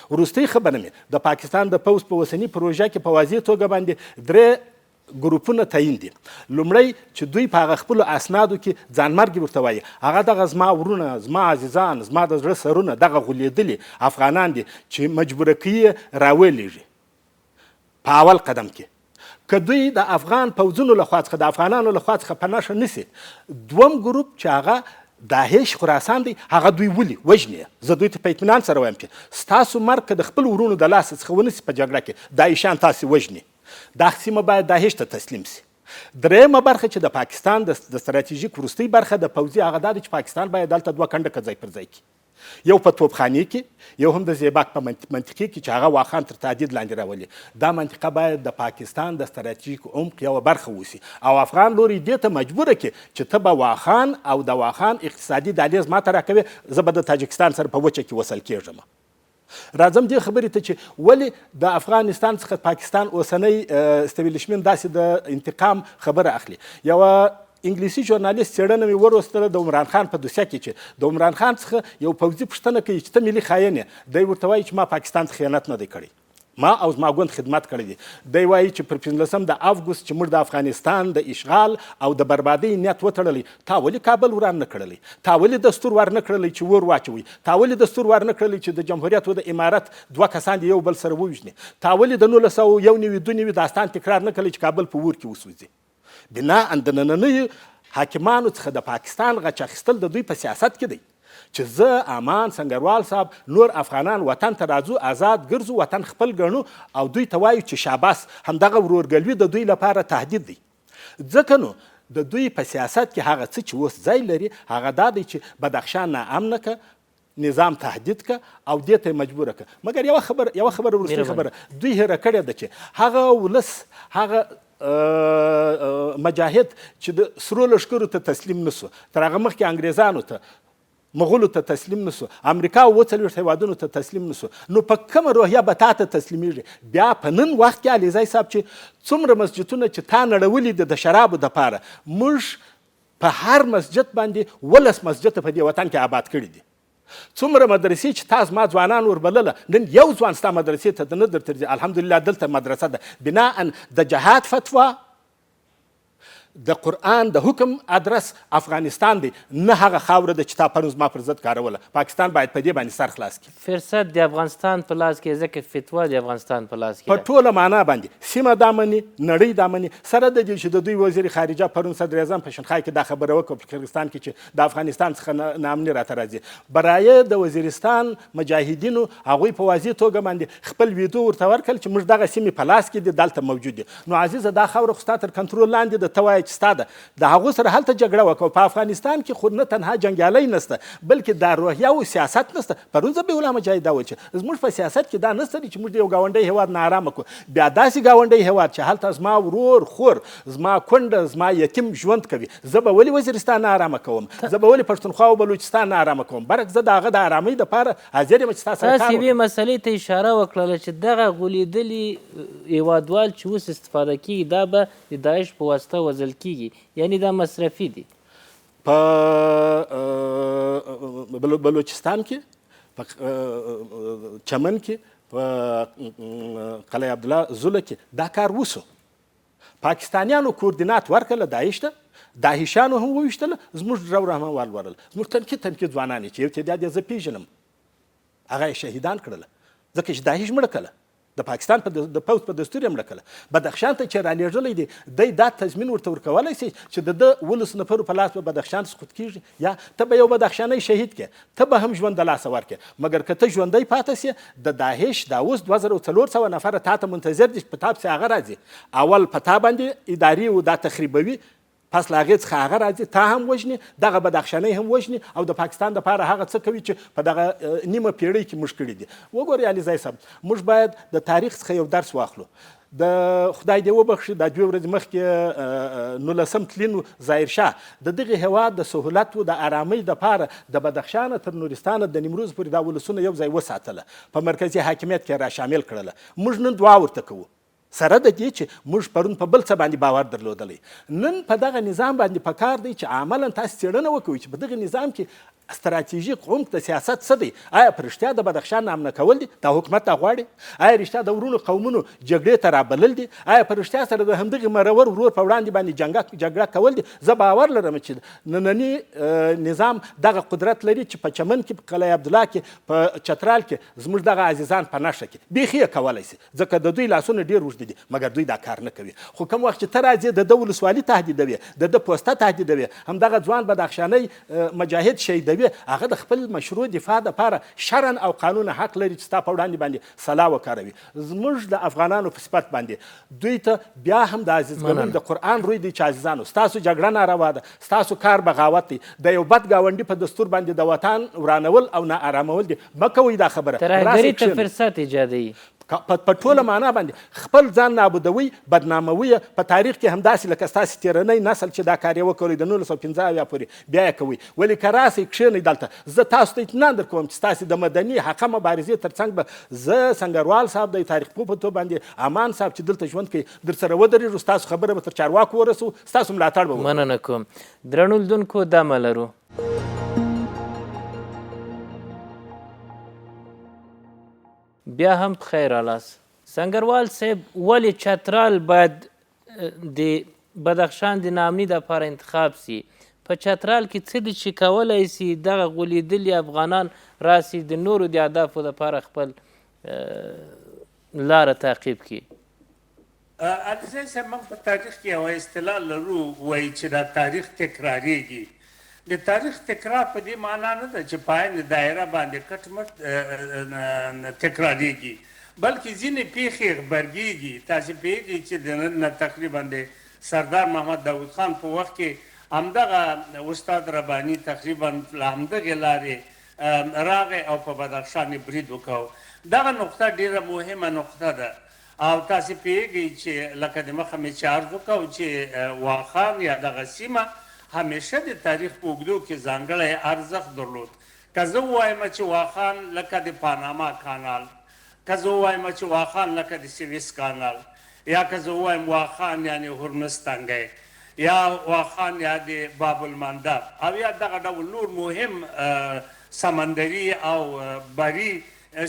وروستۍ خبره مې د پاکستان د پوځ په اوسني پروژه کې په واضح توګه باندې درې ګروپونه تعین دي. لومړی چې دوی په هغه خپلو اسنادو کې ځانمرګي ورته وایي، هغه دغه زما وروڼه، زما عزیزان، زما د زړه سرونه، دغه غولېدلي افغانان دي چې مجبوره کوي یې راولېږي. په اول قدم کې که دوی د افغان پوځونو له خوا څخه، د افغانانو له خوا څخه په نښه نه سي، دوم ګروپ چې هغه داعش خراسان دی، هغه دوی ولي وژني یې. زه دوی ته په اطمینان سره وایم چې ستاسو مرګ که د خپلو وروڼو د لاسه څخه ونه سي په جګړه کې، داعشیان تاسې وژني. دا سیمه باید داعش ته تسلیم سي. درېیمه برخه چې د پاکستان د ستراتیژیک وروستۍ برخه د پوځي هغه دا ده چې پاکستان باید دلته دوه کنډکه ځای پر ځای کړي، یو په توپخانې کې، یو هم د زیباک په منطقې کې چې هغه واخان تر تهدید لاندې راولي. دا منطقه باید د پاکستان د ستراتیژیک عمق یوه برخه اوسي او افغان لوری دې ته مجبوره کړي چې ته به واخان او د واخان اقتصادي دهلیز ماته راکوې، زه به د تاجکستان سره په وچه کې وصل کېږم. راځم دې خبرې ته چې ولې د افغانستان څخه پاکستان اوسنی استبلیشمنت داسې د انتقام خبره اخلي. یوه انګلیسي ژورنالیست څېړنه مې وروستله د عمران خان په دوسیه کې چې د عمران خان څخه یو پوځي پوښتنه کوي چې ته ملي خاین یې، دی ورته وایي چې ما پاکستان ته خیانت نه دی کړی، ما او زما ګوند خدمت کړی دی. دی وایي چې پر 15 د افګوست چې موږ د افغانستان د اشغال او د بربادۍ نیت وتړلی، تا ولې کابل وران نه کړلی؟ تا ولې دستور ور نه کړلی چې ور واچوي؟ تا ولې دستور ور نه کړلی چې د جمهوریت و د امارت دوه کسان دې یو بل سره ووژني؟ تا ولې د 1991 92 داستان تکرار نه کړلی چې کابل په اور کې وسوځي؟ بناء د نننیو حاکمانو څخه د پاکستان غچ اخیستل د دوی په سیاست کې دی چې زه، امان، سنګروال صاحب، نور افغانان وطن ته راځو، ازاد ګرځو، وطن خپل ګڼو او دوی ته وایو چې شاباس، همدغه ورورګلوي د دوی لپاره تهدید دی. ځکه نو د دوی په سیاست کې هغه څه چې اوس ځای لري هغه دا دی چې بدخشان ناامنه که، نظام تهدید که او دې ته یې مجبوره که. مګر یوه خبره، یوه خبره وروستۍ خبره دوی هېره کړې ده چې هغه ولس، هغه مجاهد چې د سرو لښکرو ته تسلیم نه شو، تر هغه مخکې انګریزانو ته، مغولو ته تسلیم نه شو، امریکا او 47 هېوادونو ته تسلیم نه شو، نو په کومه روحیه به تا ته تسلیمیږي؟ بیا په نن وخت کې علیزی صاحب چې څومره مسجدونه چې تا نړولي دي د شرابو دپاره، موږ په هر مسجد باندې 17 مسجد په دې وطن کې آباد کړي دي. څومره مدرسې چې تا زما ځوانان وربلله، نن یو ځوان ستا مدرسې ته نه درته ځي. الحمدلله دلته مدرسه ده. بناء د جهاد فتوا، د قرآن د حکم ادرس افغانستان دی، نه هغه خاوره ده چې تا پرون زما پر ضد کاروله. پاکستان باید په دې باندې سر خلاص کړي. فرصت د افغانستان په لاس کې، ځکه فتوا د افغانستان په لاس کې په ټوله معنا باندې سیمه دا مني، نړۍ دا مني، سره د دې چې د دوی وزیر خارجه پرون صدراعظم په شنخای کې دا خبره وکړه په قرغیزستان کې چې د افغانستان څخه ناامني راته راځي. برایه د وزیرستان مجاهدینو هغوی په واضح توګه باندې خپل ویدو ورته ورکړل چې موږ دغه سیمې په لاس کې دي، دلته موجود دي. نو عزیزه دا خاوره خو ستا تر کنټرول لاندې ده، ته وایې چې ستا ده، د هغو سره هلته جګړه وکړه. په افغانستان کې خو نه تنها جنګیالی نشته، بلکې دا روحیه او سیاست نشته. پرون ذبیح الله مجاهد دا ویل چې زموږ په سیاست کې دا نشته چې موږ د یو ګاونډی هېواد ناارامه کړو، بیا داسې ګاونډی هېواد چې هلته زما ورور، خور، زما کونډه، زما یتیم ژوند کوي، زه به ولې وزیرستان ناارامه کوم؟ زه به ولې پښتونخوا او بلوچستان ناارامه کوم؟ برعکس زه د هغه د ارامۍ دپاره حاضر یم چې ستا سره کار تاسې یوې مسئلې ته اشاره وکړله چې دغه غولېدلي هېوادوال چې اوس استفاده کېږي دا به د داعش په واسطه وزل کیږي، یعنی دا مصرفي دي. په بلوچستان کې، په چمن کې، په قلعه عبدالله زوله کې دا کار وسو. پاکستانیانو کوردینات ورکړل داعش ته، داعشانو هم وویشتل، زموږ ډرور هم والورل، زموږ تنکي تنکي ځوانان یې چې یو تعداد یې زه پېژنم هغه یې شهیدان کړل، ځکه چې داعش مړه کړله، د پاکستان په د پوځ په دستور یې مړه کړله. بدخشان ته چې رالیږلی دی، دی دا تضمین ورته ورکولی شي چې د ده 19 نفرو په لاس به بدخشان سقوط کیږي، یا ته به یو بدخشانی شهید کې، ته به هم ژوند د لاسه ورکې، مګر که ته ژوندی پاتې سې د داعش دا اوس 2400 نفره تا ته منتظر دي چې په تا پسې هغه راځي، اول په تا باندې ادارې و دا تخریبوي، پس له هغې څخه هغه راځي تا هم وژني، دغه بدخشانی هم وژني، او د پاکستان دپاره هغه څه کوي چې په دغه نیمه پیړۍ کې موږ کړي دي. وګورئ علیزی صاحب، موږ باید د تاریخ څخه یو درس واخلو. د خدای دې وبخښي، دا 2 ورځې مخکې 19 تلین و، ظاهر شاه د دغې هېواد د سهولت و د ارامۍ دپاره د بدخشانه تر نورستانه د نیمروز پورې دا ولسونه یو ځای وساتله، په مرکزي حاکمیت کې را شامل کړله. موږ نن دعا ورته کوو، سره د دې چې موږ پرون په بل څه باندې باور درلودلی، نن په دغه نظام باندې پکار دی چې عملاً تاسې څېړنه وکوئ چې په دغه نظام کې ستراتیژیک عمق د سیاست څه دی. آیا په رښتیا د بدخشان نامنه کول دي؟ دا حکومت دا غواړي؟ آیا رښتیا د وروڼو قومونو جګړې ته رابلل دي؟ آیا په رښتیا سره د همدغې مرور ورور په وړاندې باندې جګړه کول دي؟ زه باور لرم چې نننی نظام دغه قدرت لري چې په چمن کې، په قلعه عبدالله کې، په چترال کې زموږ دغه عزیزان په نښه کې بیخي یې کولی شي، ځکه د دوی لاسونه ډېر اوږده دي، مګر دوی دا کار نه کوي. خو کوم وخت چې ته راځې د ده ولسوالي تهدیدوې، د ده پوسته تهدیدوې، همدغه ځوان بدخشانی مجاهد شهیدوي، هغه د خپل مشروع دفاع دپاره شرعاً او قانون حق لري چې ستا په وړاندې باندې سلا وکاروي. زموږ د افغانانو په صفت باندې دوی ته بیا هم د عزیزګلون د قرآن روی دی چې عزیزانو ستاسو جګړه ناروا ده، ستاسو کار بغاوت دی، د یو بد ګاونډي په دستور باندې د وطن ورانول او ناارامول دي، مه کوئ دا خبره. ترهګري ته فرصت ایجادوي. په ټوله معنا باندې خپل ځان نابودوي، بدناموي. په تاریخ کې همداسې لکه ستاسې تېرنی نسل چې دا کار یې وکړی د 1975 پورې بیا یې کوئ. ولې که راسئ کښېنئ دلته، زه تاسو ته اطمینان در کوم چې ستاسې د مدني حقه مبارزې تر څنګ به زه سنګروال صاحب د تاریخ پوه په توګه باندې امان صاحب چې دلته ژوند کوي در سره ودرېږو، ستاسو خبره به تر چارواکو ورسوو، ستاسو ملاتړ به وکړو. مننه کوم. درنو لیدونکو دمه لرو. بیا هم په خیر رالاست. سنګروال صاحب، ولې چترال باید د بدخشان د ناامني دپاره انتخاب سي؟ په چترال کې څه دي چې کولی سي دغه غولېدلي افغانان راسي د نورو د اهدافو دپاره خپل لاره تعقیب کړي؟ علیزی صاحب، موږ په تاریخ کې یوه اصطلاح لرو، وایي چې دا تاریخ تکرارېږي. د تاریخ تکرار په دې معنا نه ده چې په عین دایره باندې کټ مټ تکرارېږي، بلکې ځینې پېښې غبرګېږي. تاسې پوهېږئ چې د نن نه تقریبا د سردار محمد داود خان په وخت کې همدغه استاد رباني تقریبا له همدغې لارې راغی او په بدخشان یې برید وکړ. دغه نقطه ډېره مهمه نقطه ده. او تاسې پوهېږئ چې لکه د مخه مې چې عرض وکړ چې واخان یا دغه سیمه همیشه د تاریخ په اوږدو کې ځانګړی ارزښت درلود. که زه ووایم چې واخان لکه د پاناما کانال، که زه ووایم چې واخان لکه د سویس کانال، یا که زه ووایم واخان یعنې هرمز تنګی، یا واخان یا د باب المندب، او یا دغه ډول نور مهم سمندري او بري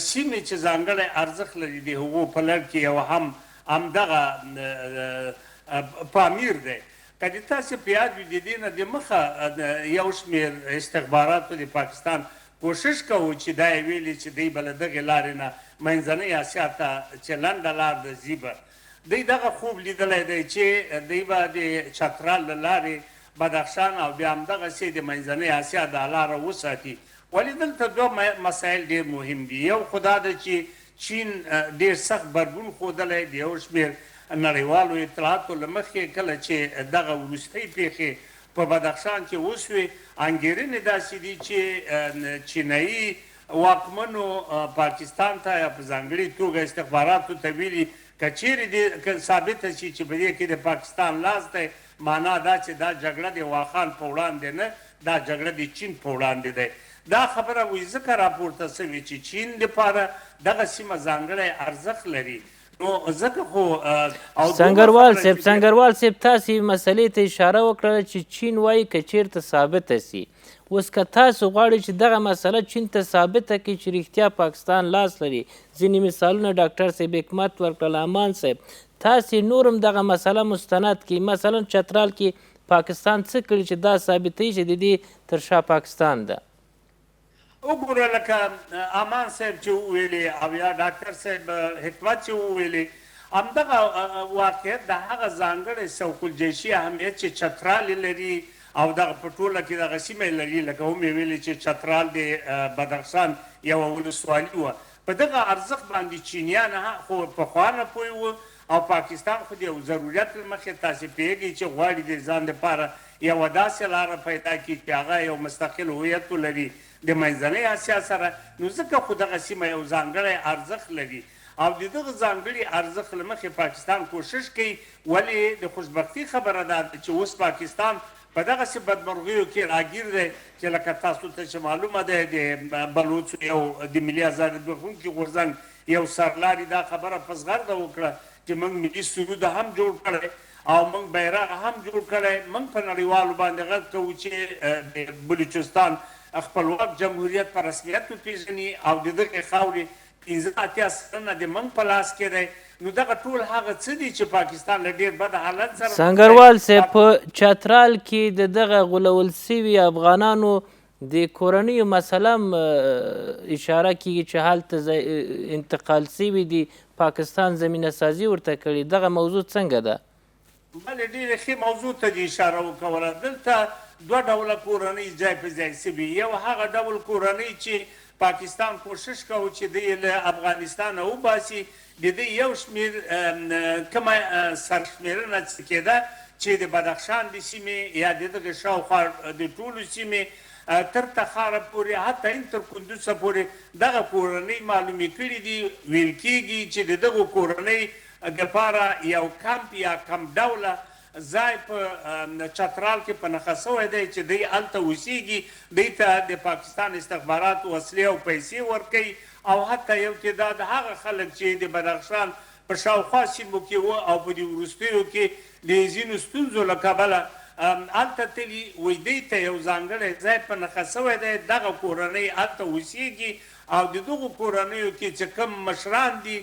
سیمې چې ځانګړی ارزښت لري، د هغو په لړ کې یو هم همدغه پامیر دی. که د تاسې په یاد وي د دې نه د مخه یو شمېر استخباراتو د پاکستان کوشش کوو چې دا یې ویلي چې دوی به له دغې لارې نه منځنۍ اسیا ته چې لنډه لار ده ځي به. دوی دغه خوب لیدلی دی چې دوی به د چترال له لارې بدخشان او بیا همدغسې د منځنۍ اسیا دا لاره وساتي. ولې دلته دوه مسایل ډېر مهم دي. یو خو دا ده چې چین ډېر سخت غبرګون ښودلی د یو شمېر نړیوالو اطلاعاتو له مخې کله چې دغه وروستۍ پېښې په بدخشان کې وسوې، انګېرنې داسې دي چې چینایي واکمنو پاکستان ته یا په ځانګړي توګه استخباراتو ته ویلي که چیرې دې ثابته شي چې په دې کې د پاکستان لاس دی، معنا دا چې دا جګړه د واخان په وړاندې نه، دا جګړه د چین په وړاندې دی. دا خبره وایي ځکه راپورته سوې چې چین دپاره دغه سیمه ځانګړی ارزښت لري. نو ځکه خو او سنګروال صاحب سنګروال صاحب تاسو مسلې ته اشاره وکړه چې چین وایي که چیرته ثابته سي. اوس که تاسو غواړئ چې دغه مسله چین ته ثابته کړئ چې رښتیا پاکستان لاس لري، ځینې مثالونه ډاکټر صاحب حکمت ورکړل، امان صاحب، تاسو نور هم دغه مسله مستند کړئ. مثلا چترال کې پاکستان څه کړي چې دا ثابتوي چې د دې تر شا پاکستان ده؟ وګوره لکه امان صاحب چې وویلې او یا ډاکټر صاحب حکمت چې وویلې، همدغه واقعیت د هغه ځانګړی سوق الجیشي اهمیت چې چترال یې لري او دغه په ټوله کې دغه سیمه یې لري، لکه ومې ویلې چې چترال د بدخشان یوه ولسوالي وه، په دغه ارزښت باندې چینیان خو پخوا نه پوه وو او پاکستان خو د یو ضرورت له مخې تاسې پوهېږئ چې غواړي د ځان لپاره یوه داسې لاره پیدا کړي چې هغه یو مستقل هویت ولري د منځنۍ اسیا سره، نو ځکه خو دغه سیمه یو ځانګړی ارزښت لري او د دغه ځانګړي ارزښت له مخې پاکستان کوشش کوي. ولې د خوشبختي خبره دا ده چې اوس پاکستان په دغسې بدمرغیو کې راګیر دی چې لکه تاسو ته چې معلومه ده د بلوڅو یو د ملي ازادي بخښونکي غورځنګ یو سرلاري دا خبره په زغرده وکړه چې موږ ملي سرود هم جوړ کړی او موږ بیرغ هم جوړ کړی، موږ په نړیوالو باندې غږ کوو چې د بلوچستان خپلواک جمهوریت په رسمیت وپیژني او د دغې خاورې 85% د موږ په لاس کې دی. نو دغه ټول هغه څه دي چې پاکستان له ډیر بد حالت سره مخ دی. سنګروال صاحب، په چترال کې د دغه غولول سوي افغانانو د کورنیو مسله هم اشاره کیږي چې هلته انتقال سوي دي، پاکستان زمینه سازي ورته کړې، دغه موضوع څنګه ده؟ بله ډېرې ښې موضوع ته دې اشاره وکوله. دلته دوه ډوله کورنۍ ځای په ځای سوي، یو هغه ډول کورنۍ چې پاکستان کوشش کاوه چې دی یې له افغانستانه وباسي، د دوی یو شمېر کومه سرشمېرنه چې کېده چې د بدخشان د سیمې یا د دغې شاوخوا د ټولو سیمې تر تخاره پورې حتی ان تر کندوزه پورې دغه کورنۍ معلومې کړې دي. ویل کېږي چې د دغو کورنۍ دپاره یو کمپ یا کمپ ډوله ځای په چترال کې په نښه شوی دی چې دوی هلته اوسیږي، دوی ته د پاکستان استخبارات وسلې او پیسې ورکوي او حتی یو تعداد هغه خلک چې د بدخشان په شاوخوا سیمو کې وو او په دې وروستیو کې د ځینو ستونزو له کبله هلته تللي، وایي دوی ته یو ځانګړی ځای په نښه شوی دی، دغه کورنۍ هلته اوسیږي او د دغو کورنیو کې چې کوم مشران دي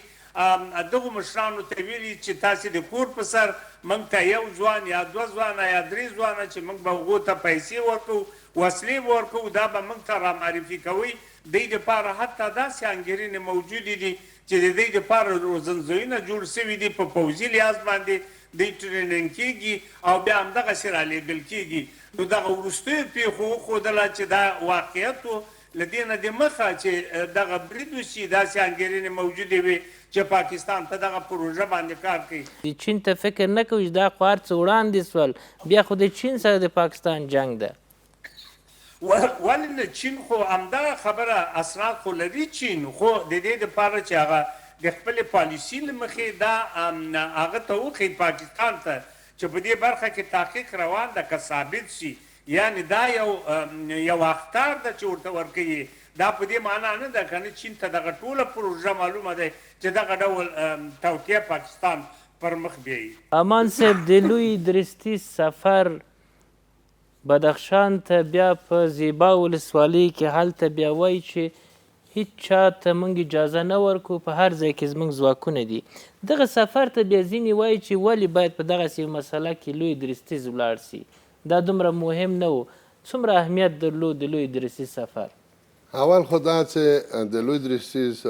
دغو مشرانو ته ویلي چې تاسې د کور په سر موږ ته یو ځوان یا دوه ځوانه یا درې ځوانه چې موږ به هغو ته پیسې ورکوو، وسلې به ورکوو، دا به موږ ته رامعرفي کوئ. دوی دپاره حتی داسې انګېرنې موجودې دي چې د دوی دپاره روزنځایونه جوړ شوي دي، په پوځي لحاظ باندې دوی ټریننګ کېږي او بیا همدغسې رالېږل کېږي. نو دغه وروستیو پېښو وښودله چې دا واقعیت و. له دې نه د مخه چې دغه برید وشي داسې انګېرنې موجودې وې چې پاکستان په دغه پروژه باندې کار کوي. د چین ته فکر نه کوي چې دا خو هر څه وړاندې سول، بیا خو د چین سره د پاکستان جنګ ده. ولې نه، چین خو همدغه خبره اسناد خو لري، چین خو د دې لپاره چې هغه د خپلې پالیسي له مخې دا هغه ته وښيي پاکستان ته چې په دې برخه کې تحقیق روان ده، که ثابت شي یعنې دا یو یو اخطار ده چې ورته ورکوي، دا په دې معنا نه ده کنه چین ته دغه ټوله پروژه معلومه ده چې دغه ډول توطیه پاکستان پر مخ بیایي. امان صاحب، د لوی درستیز سفر بدخشان ته بیا په زیبا ولسوالۍ کې، هلته بیا وایي چې هیڅ چا ته موږ اجازه نه ورکوو، په هر ځای کې زموږ ځواکونه دي. دغه سفر ته بیا ځینې وایي چې ولې باید په دغسې یوه مسله کې لوی درستیز ولاړ سي، دا دومره مهم نه و. څومره اهمیت درلود د لوی درستیز سفر؟ اول خو دا چې د لوی درستیز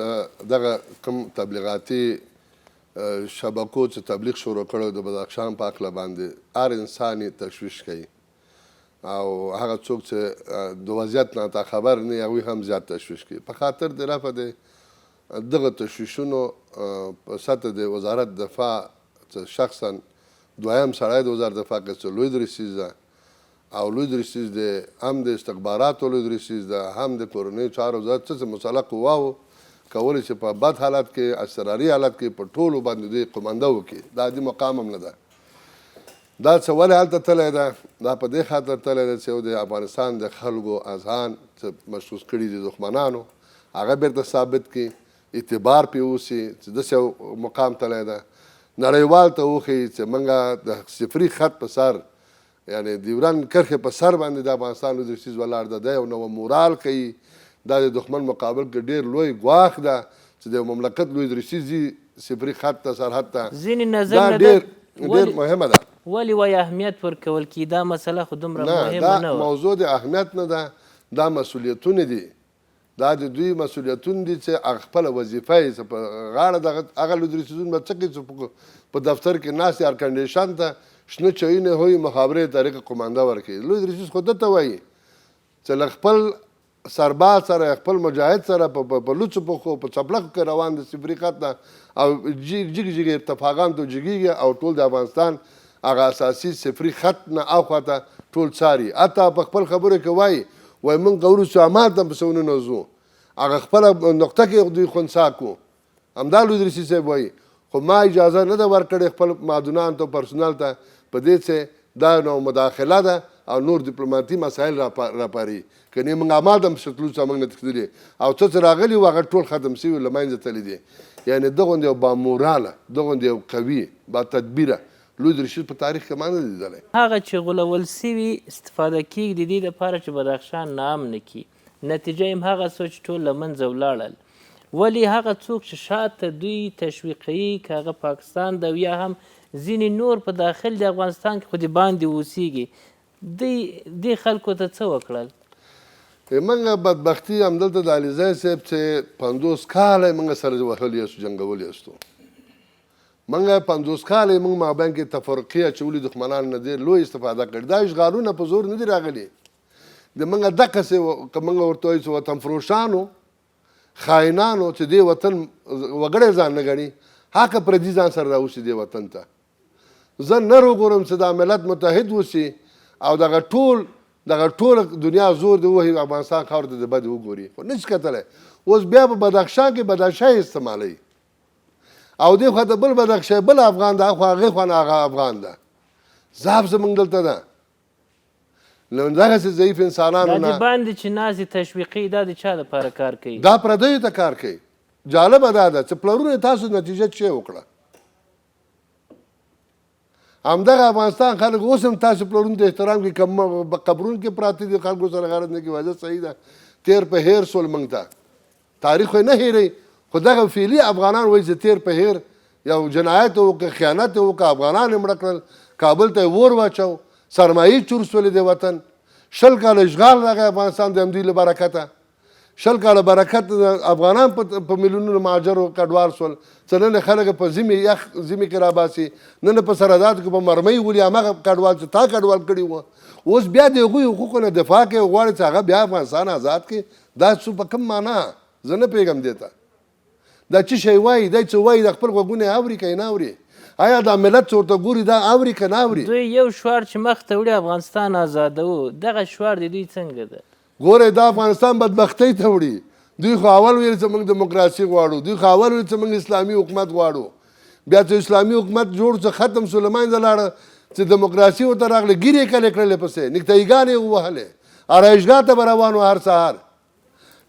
دغه کوم تبلیغاتي شبکو چې تبلیغ شروع کړی د بدخشان په هکله باندې هر انسان یې تشویش کوي او هغه څوک چې د وضعیت نه تا خبر نه هغوی هم زیات تشویش کوي. په خاطر د رفع د دغه تشویشونو په سطح د وزارت دفاع چې شخصا دویم سړی د وزارت دفاع کې چې لوی درستیز ده او لوی درستیز د هم د استخباراتو لوی درستیز ده هم د کورنیو چارو وزارت څه چې مسلح قواو کولی چې په بد حالت کې اضطراري حالت کې په ټولو باندې دوی قومنده وکړي، دا عادي مقام هم نه ده. دا څه ولې هلته تللی ده؟ دا په دې خاطر تللی ده چې یو د افغانستان د خلکو اذهان چې مشغول کړي دي دښمنانو هغه بیرته ثابت کړي. اعتبار پې وسي چې داسې یو مقام تللی ده، نړیوال ته وښیي چې موږ د صفري خط په سر یعنې ډیورند کرښې په سر باندې د افغانستان لوی درستیز ولاړ ده، دا یو نوع مورال ښیي، دا د دښمن مقابل کې ډیر لوی ګواښ ده چې د یو مملکت لوی درستیز ځي صفري خط ته سرحد ته، ځینې دا نظرونه ډیر ده ډیر ولې مهمه ده. ولې وایي اهمیت ورکول کیږي، دا مسله خو دومره نه، مهمه دا نه وه. موضوع د اهمیت نه ده، دا مسولیتونه دي، دا د دوی مسولیتونه دي چې هغه خپله وظیفه یې چې په غاړه ده هغه لوی درستیزونه به څه کوي چې په دفتر کې ناست دي ارکنډیشن ته شنه چایونه هوی مخابرې طریقه قومانده ورکوي. لوی درستیز خو ده ته وایي چې له خپل سرباز سره خپل مجاهد سره په لوڅو پښو په څپلکو کې روان د صفري خط نه او جګ جګ ارتفاعان ته جګیږي او ټول د افغانستان هغه اساسي صفري خط نه اخوا ته ټول څاري. حتی په خپل خبرو کې وایي، وایي مونږ که وروسته همالته هم پسې ونه ځو، هغه خپله نقطه کې دوی خنثا کړو. همدا لوی درستیز صاحب وایي، خو ما اجازه نه ده ورکړې خپل معدونانو ته او پرسونل ته په دې چې دا نو مداخله ده او نور دیپلوماتي مسایل راپاري، کنې موږ همالته هم پسې تلو چې موږ نه تښتېدلي او څه چې راغلي وو هغه ټول ختم شوي له منځه تللي دي. یعنې ده غوندې یو باموراله، ده غوندې یو قوي، با تدبیره لوی درستیز په تاریخ کې ما نه دی لیدلی. هغه چې غولول شوي استفاده کیږي د دې لپاره چې بدخشان ناامنه کړي، نتیجه یې هم هغه سوه چې ټول له منځه ولاړل. ولې هغه څوک چې شاته دوی تشویقوي، که هغه پاکستان ده او یا هم ځینې نور په داخل د افغانستان کې خو د باندې اوسیږي، دوی دې خلکو ته څه وکړل؟ موږ بدبختي همدلته د علیزی صاحب چې 50 کاله یې موږ سره وهلي یاستو، جنګولي یاستو. موږ 50 کاله یې موږ مابین کې تفرقې اچولي، دښمنان نه دې لوی استفاده کړې. دا اشغالونه په زور نه دي راغلي، د موږ دقسې که موږ ورته وایو چې وطن فروشانو، خاینانو چې دې وطن وګړی ځان نه ګڼي، هغه پردي ځان سره راوستي دې وطن ته. زه نر وګورم چې دا ملت متحد وسي او دغه ټول دغه ټوله دنیا زور دې ووهي افغانستان خاورې ته دې بدې وګوري، خو نشي کتلی. اوس بیا په بدخشان کې بدخشی استعمالوي او دې خوا ته بل بدخشی بل افغان ده، اخوا هغې خوا نه هغه افغان ده. ضعف زموږ دلته ده، نو دغسې ضعیف انسانانو دا د نه باندې چې ناست دي تشویقوي، دا د چا لپاره کار کوي؟ دا پردیو ته کار کوي. جالبه دا ده چې پلرونه تاسو نتیجه څه وکړه؟ همدغه افغانستان خلک اوس هم تاسو پلرونو ته احترام کوي، که قبرونو کې پراته دي خلکو سره غرض نه کوي. وجه صحیح ده، تیر په هیر سول موږ ته، تاریخ خو یې نه هېروي، خو دغه فعلي افغانان وایي چې تیر په هیر یو جنایت وکړ، خیانت یې وکړ، افغانان یې مړه کړل، کابل ته یې اور واچو، سرمایې چور سولې د وطن، 20 کاله اشغال راغی افغانستان د همدوی له برکته، 20 کاله برکت افغانان په میلیونونو مهاجرو کډوال سول، څه نن خلک په ځیمې یخ ځیمې کې راباسي، نن په سرحداتو کې په مرمۍ ولي هماغه کډوال چې تا کډوال کړي وو، اوس بیا د هغوی حقوقو نه دفاع کوي او غواړي چې هغه بیا افغانستان آزاد کړي. دا څه په کوم معنا؟ زه نه پوهېږم دې ته. دا څه شی وایي، دی څه وایي، د خپل غوږونه یې اوري که یې نه اوري؟ آیا دا ملت څه ورته ګوري دا اوري که نه اوري؟ دوی یو شعار چې مخته وړي افغانستان آزادوو، دغه شعار د دوی څنګه ده؟ ګورئ دا افغانستان بدبختۍ ته وړي. دوی خو اول ویل چې موږ دیموکراسي غواړو، دوی خو اول ویل چې موږ اسلامي حکومت غواړو، بیا چې اسلامي حکومت جوړ شو ختم شو له منځه لاړه، چې دیموکراسي ورته راغله ګیرې یې کلې کړلې، پسې نکتایګانې یې ووهلې، آرایشګاه ته به روان وو هر سهار.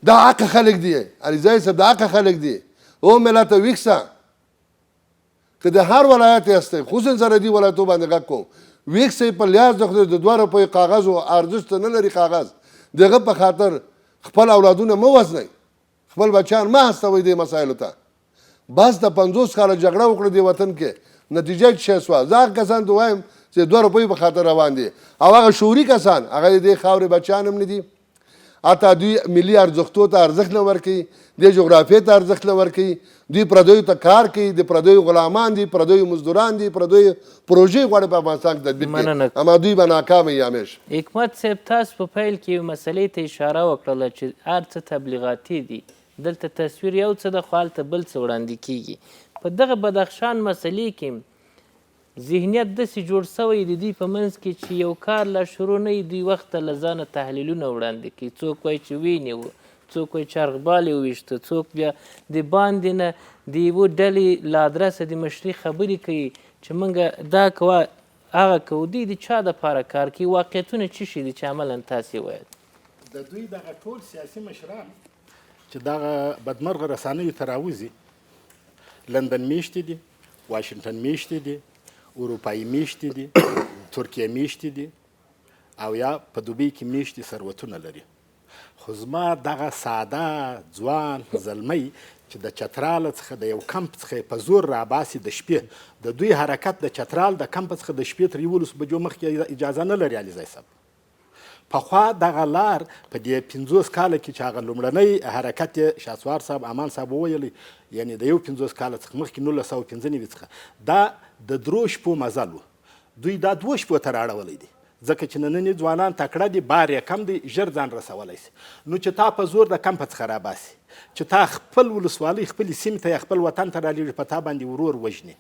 دا حق خلک دي علیزی صاحب، دا حق خلک دي. او ملت ویښ شه، که د هر ولایت یاستئ، خصوصا سرحدي ولایتو باندې غږ کوم، ویښ شئ. په لحاظ د خدای د 2 روپیو کاغذ او ارزښت نه لري کاغذ، د هغه په خاطر خپل اولادونه مه وژنئ، خپل بچیان مه هڅوئ دې مسایلو ته. بس د 50 کاله جګړه وکړه دې وطن کې، نتیجه یې څه شوه؟ زه هغه کسان ته وایم چې 2 روپیو په خاطر روان دي، او هغه شعوري کسان هغه د دې خاورې بچیان هم نه دي، حتی دوی ملي ارزښتو ته ارزښت نه ورکوي، دې جغرافیې ته ارزښت نه ورکوي، دوی پردیو ته کار کوي، د پردیو غلامان دي، پردیو مزدوران دي، پردیو پروژې غواړي په افغانستان کې تطبیق کړي، مننه. اما دوی به ناکامه وي همیش. حکمت صاحب، تاسو په پیل کې یوې مسئلې ته اشاره وکړله چې هر څه تبلیغاتي دي، دلته تصویر یو څه ده خو هلته بل څه وړاندې کیږي. په دغه بدخشان مسئلې کې ذهنیت داسې جوړ شوی د دوی په منځ کې چې یو کار لا شروع نه وي، دوی وخت ته له ځانه تحلیلونه وړاندې کوي. څوک وایي چې ویې نیوه، څوک وایي چې ارغبال یې وویشته، څوک بیا د باندې نه د یوه ډلې له ادرسه د مشري خبرې کوي چې موږ دا کوه هغه کوو. دوی د چا دپاره کار کوي؟ واقعیتونه څه شي دي چې عملاً تاسې ویل؟ د دوی دغه ټول سیاسي مشران چې دغه بدمرغه رسانیو ته راوځي، لندن میشتي دي، واشنګټن میشتي دي، اروپایي میشتي دي، ترکیه میشتي دي او یا په دوبۍ کې میشتي ثروتونه لري. خو زما دغه ساده ځوان زلمی چې د چترال څخه د یو کمپ څخه یې په زور راباسي د شپې، د دوی حرکت د چترال د کمپ څخه د شپې تر 11 بجو مخکې اجازه نه لري. علیزی صاحب، پخوا دغه لار په دې 50 کاله کې چې هغه لومړنی حرکت یې شاسوار صاحب امان صاحب وویلی، یعنې د 51 کاله څخه مخکې 1995 څخه دا د درو شپو مزل و، دوی دا دوو شپو ته راړولی دی، ځکه چې ننني ځوانان تکړه دي، بار یې کم دی، ژر ځان رسولی شي. نو چې تا په زور د کمپه څخه راباسي، چې تا خپل ولسوالۍ خپلې سیمې ته یا خپل وطن ته رالیږي، په تا باندې ورور وژني،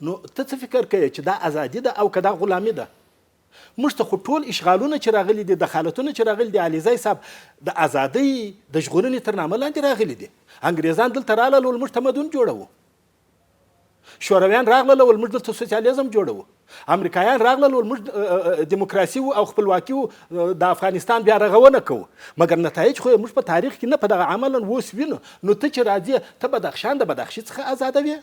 نو ته څه فکر کوې چې دا ازادي ده او که دا غلامي ده؟ موږ ته خو ټول اشغالونه چې راغلي دي، دخالتونه چې راغلي دي، علیزی صاحب د ازادۍ د ژغورنې تر نامه لاندې راغلي دي. انګریزان دلته رالل ول موږ تمدن جوړوو، شورویان راغلل ول موږ دلته سوسیالیزم جوړوو، امریکایان راغلل ول موږ دیموکراسي او خپلواکي د افغانستان بیا رغونه کوو، مګر نتایج خو یې موږ په تاریخ کې نه په دغه عملا اوس وینو. نو ته چې راځې ته بدخشان د بدخشي څخه ازادوې،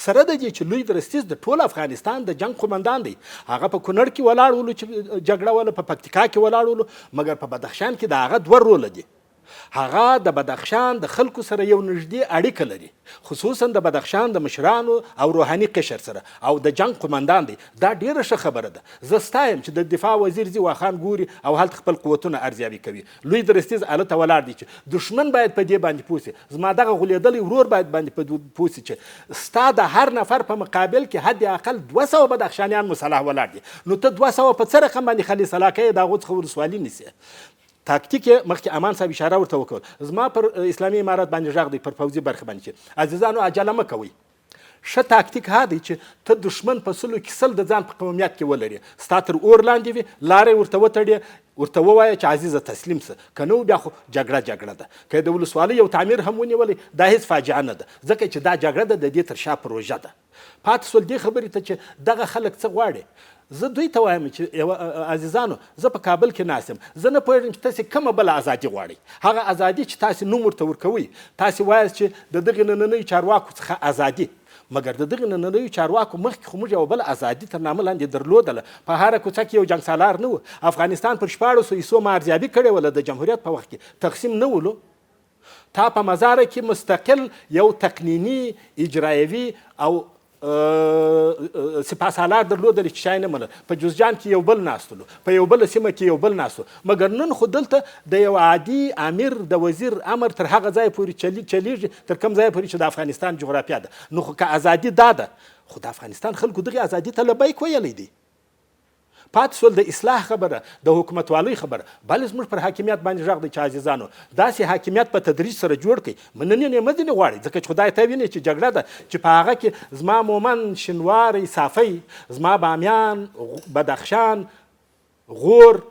سره د دې چې لوی درستیز د ټول افغانستان د جنګ قومندان دی، هغه په کونړ کې ولاړ ولو چې جګړه وله، په پکتیکا کې ولاړ ولو، مګر په بدخشان کې د هغه دوه روله دي. هغه د بدخشان د خلکو سره یو نږدې اړیکه لري، خصوصا د بدخشان د مشرانو او روحاني قشر سره، او د جنګ قومندان دی. دا ډیره ښه خبره ده، زه ستایم چې د دفاع وزیر ځي واخان ګوري او هلته خپل قوتونه ارزیابي کوي. لوی درستیز هلته ولاړ دی چې دښمن باید په دې باندې پوه شي، زما دغه غولېدلی ورور باید باندې پوه شي چې ستا د هر نفر په مقابل کې حد اقل 200 بدخشانیان مسلح ولاړ دي، نو ته 200 په څه رقم باندې خالي سلاح کوې، د هغو څخه ولسوالي نیسې. تاکتیک یې مخکې امان صاحب اشاره ورته وکړ. زما پر اسلامي امارت باندې غږ دی، پر پوځي برخې باندې چې عزیزانو عجله مه کوئ. ښه تاکتیک ها دی چې ته دښمن په 100 کې 100 د ځان په قومیت کې ولرې، ستا تر اور لاندې وي، لاره یې ورته وتړې، ورته ووایه چې عزیزه تسلیم سه، که نه بیا خو جګړه جګړه ده. که د ولسوالۍ یو تعمیر هم ونیولی دا هیڅ فاجعه نه ده، ځکه چې دا جګړه ده، د دې تر شا پروژه ده. پاتې سول دې خبرې ته چې دغه خلک څه غواړي. زه دوی ته وایم چې عزیزانو، زه په کابل کې ناست یم، زه نه پوهېږم چې تاسې کومه بله ازادي غواړئ. هغه ازادي چې تاسې نوم ورته ورکوئ، تاسې وایاست چې د دغې نننیو چارواکو څخه ازادي، مګر د دغې نننیو چارواکو مخکې خو موږ یوه بله ازادي تر نامه لاندې درلودله. په هره کوڅه کې یو جنګسالار نه و. افغانستان پر 16 حصو ما ارزیابي کړې وله، د جمهوریت په وخت کې تقسیم نه ولو. تا په مزاره کې مستقل یو تقنیني، اجرایوي او سپاه سالار درلودل چې چا یې نه منل. په جوزجان کې یو بل ناستلو، په یو بله سیمه کې یو بل ناستو، مګر نن خو دلته د یو عادي امیر د وزیر امر تر هغه ځایه پورې چلیږي تر کوم ځایه پورې چې د افغانستان جغرافیا ده. نو خو که ازادي دا ده، خو د افغانستان خلکو دغې ازادي ته لبیک ویلی دی. پاتې سول د اصلاح خبره، د حکومتوالۍ خبره. بلې زموږ پر حاکمیت باندې غږ دی چې عزیزانو داسې حاکمیت په تدریج سره جوړ کړئ. مننې یې مه ځینې غواړئ، ځکه چې خدای ته ویني چې جګړه ده، چې په هغه کې زما مومند شینواری صافی، زما بامیان بدخشان غور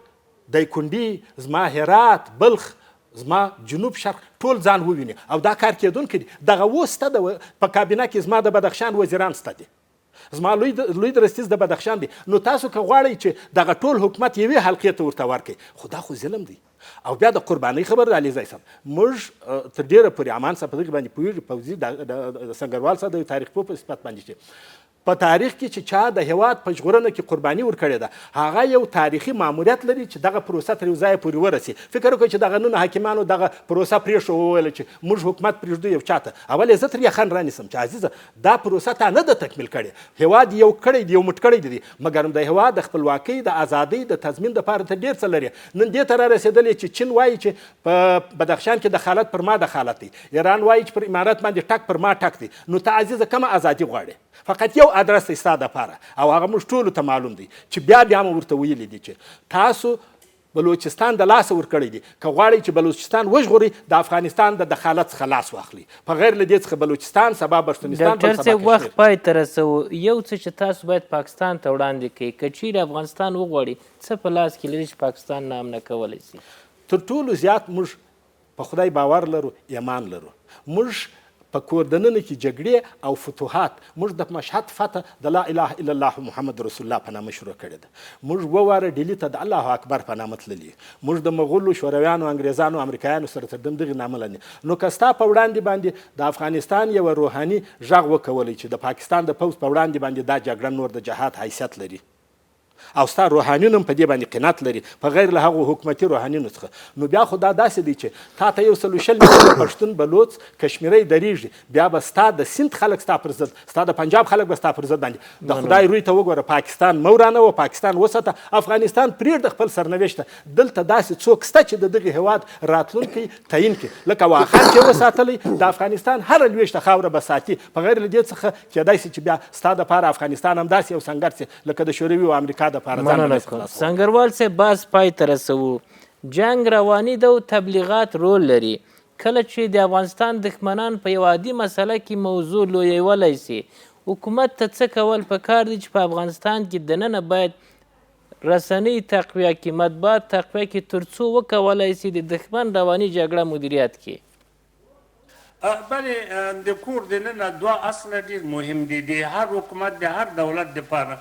دایکنډي، زما هرات بلخ، زما جنوب شرق ټول ځان وویني. او دا کار کېدونکی دی. دغه اوس شته په کابینه کې زما د بدخشان وزیران شته دي، زما لوی درستیز د بدخشان دی. نو تاسو که غواړئ چې دغه ټول حکومت یوې حلقې ته ورته ورکړئ، خو دا خو ظلم دی. او بیا د قربانۍ خبره ده. علیزی صاحب، موږ تر ډېره پورې امان صاحب په دغې باندې پوهېږي، پوځي د سنګروال صاحب د یو تاریخ پوه په صفت باندې چې په تاریخ کې چې چا د هېواد په ژغورنه کې قرباني ورکړې ده، هغه یو تاریخي ماموریت لري چې دغه پروسه تر یو ځایه پورې ورسي. فکر وکړئ چې دغه نن حاکمانو دغه پروسه پرېښوه، وویل چې موږ حکومت پرېږدو یو چاته. اول یې زه تر یخن رانیسم چې عزیزه دا پروسه تا نه ده تکمیل کړې، هېواد یو کړی دی، یو مټ کړی دی، مګر د هېواد د خپلواکۍ د ازادۍ د تضمین دپاره ته ډېر څه لرې. نن دې ته را رسېدلې چې چین وایي چې په بدخشان کې دخالت پر ما دخالت دی، ایران وایي چې پر امارت باندې ټک پر ما ټک دی. نو ته عزیزه کومه ازادي غواړې؟ فقط یو ادرس دی ستا دپاره، او هغه موږ ټولو ته معلوم دی چې بیا بیا مو ورته ویلي دي چې تاسو بلوچستان د لاسه ورکړی دی، که غواړئ چې بلوچستان وژغورئ د افغانستان د دخالت څخه لاس واخلئ، په غیر له دې څخه بلوچستان سبا پښتونستان بل ډاکټر سبا صاحب وخت کشمیر. پای ته رسوو. یو څه چې تاسو باید پاکستان ته وړاندې کړئ، که چیرې افغانستان وغواړي څه په لاس کې لري چې پاکستان ناامنه کولی شي؟ تر ټولو زیات موږ په خدای باور لرو، ایمان لرو. موږ په کور دننه کې جګړې او فتوحات، موږ د مشهد فتح د لا اله الا الله محمد رسول الله په نامه شروع کړې ده، موږ اووه واره ډیلي ته د الله اکبر په نامه تللي یو، موږ د مغولو، شورویانو، انګریزانو، امریکایانو سره تر دمدغې نامه لاندې، نو که ستا په وړاندې باندې د افغانستان یوه روحاني غږ وکولی چې د پاکستان د پوځ په وړاندې باندې دا جګړه نور د جهاد حیثیت لري او ستا روحانیون هم په دې باندې قناعت لري په غیر له هغو حکومتي روحانیونو څخه، نو بیا خو دا داسې دی چې تا ته 120 میلیونه پښتون، بلوڅ، کشمیری درېږي، بیا به ستا د سیند خلک ستا پر ضد، ستا د پنجاب خلک به ستا پر ضد باندې د خدای روی ته وګوره، پاکستان مه ورانوه، پاکستان وساته، افغانستان پرېږده خپل سرنوشت ته. دلته داسې څوک شته چې د دغه هېواد راتلونکی تعین کړي، لکه واخان چې وساتلی، د افغانستان هره لوېشته خاوره به ساتي، په غیر له دې څخه کېدای شي چې بیا ستا دپاره افغانستان هم داسې یو سنګر شي لکه د شوروي او امریکا دپاره ځان به مننه نه شي کوم خلاصولی. سنګروال صاحب، بحث پای ته رسوو. جنګ رواني ده او تبلیغات رول لري. کله چې د افغانستان دښمنان په یوه عادي مسله کې موضوع لویولای شي، حکومت ته څه کول پکار دي چې په افغانستان کې دننه باید رسنۍ تقویه کړي، مطبوعات تقویه کړي، تر څو وکولای شي د دښمن رواني جګړه مدیریت کړي؟ بله، د کور دننه دوه اصله ډېر مهم دي د هر حکومت د هر دولت دپاره.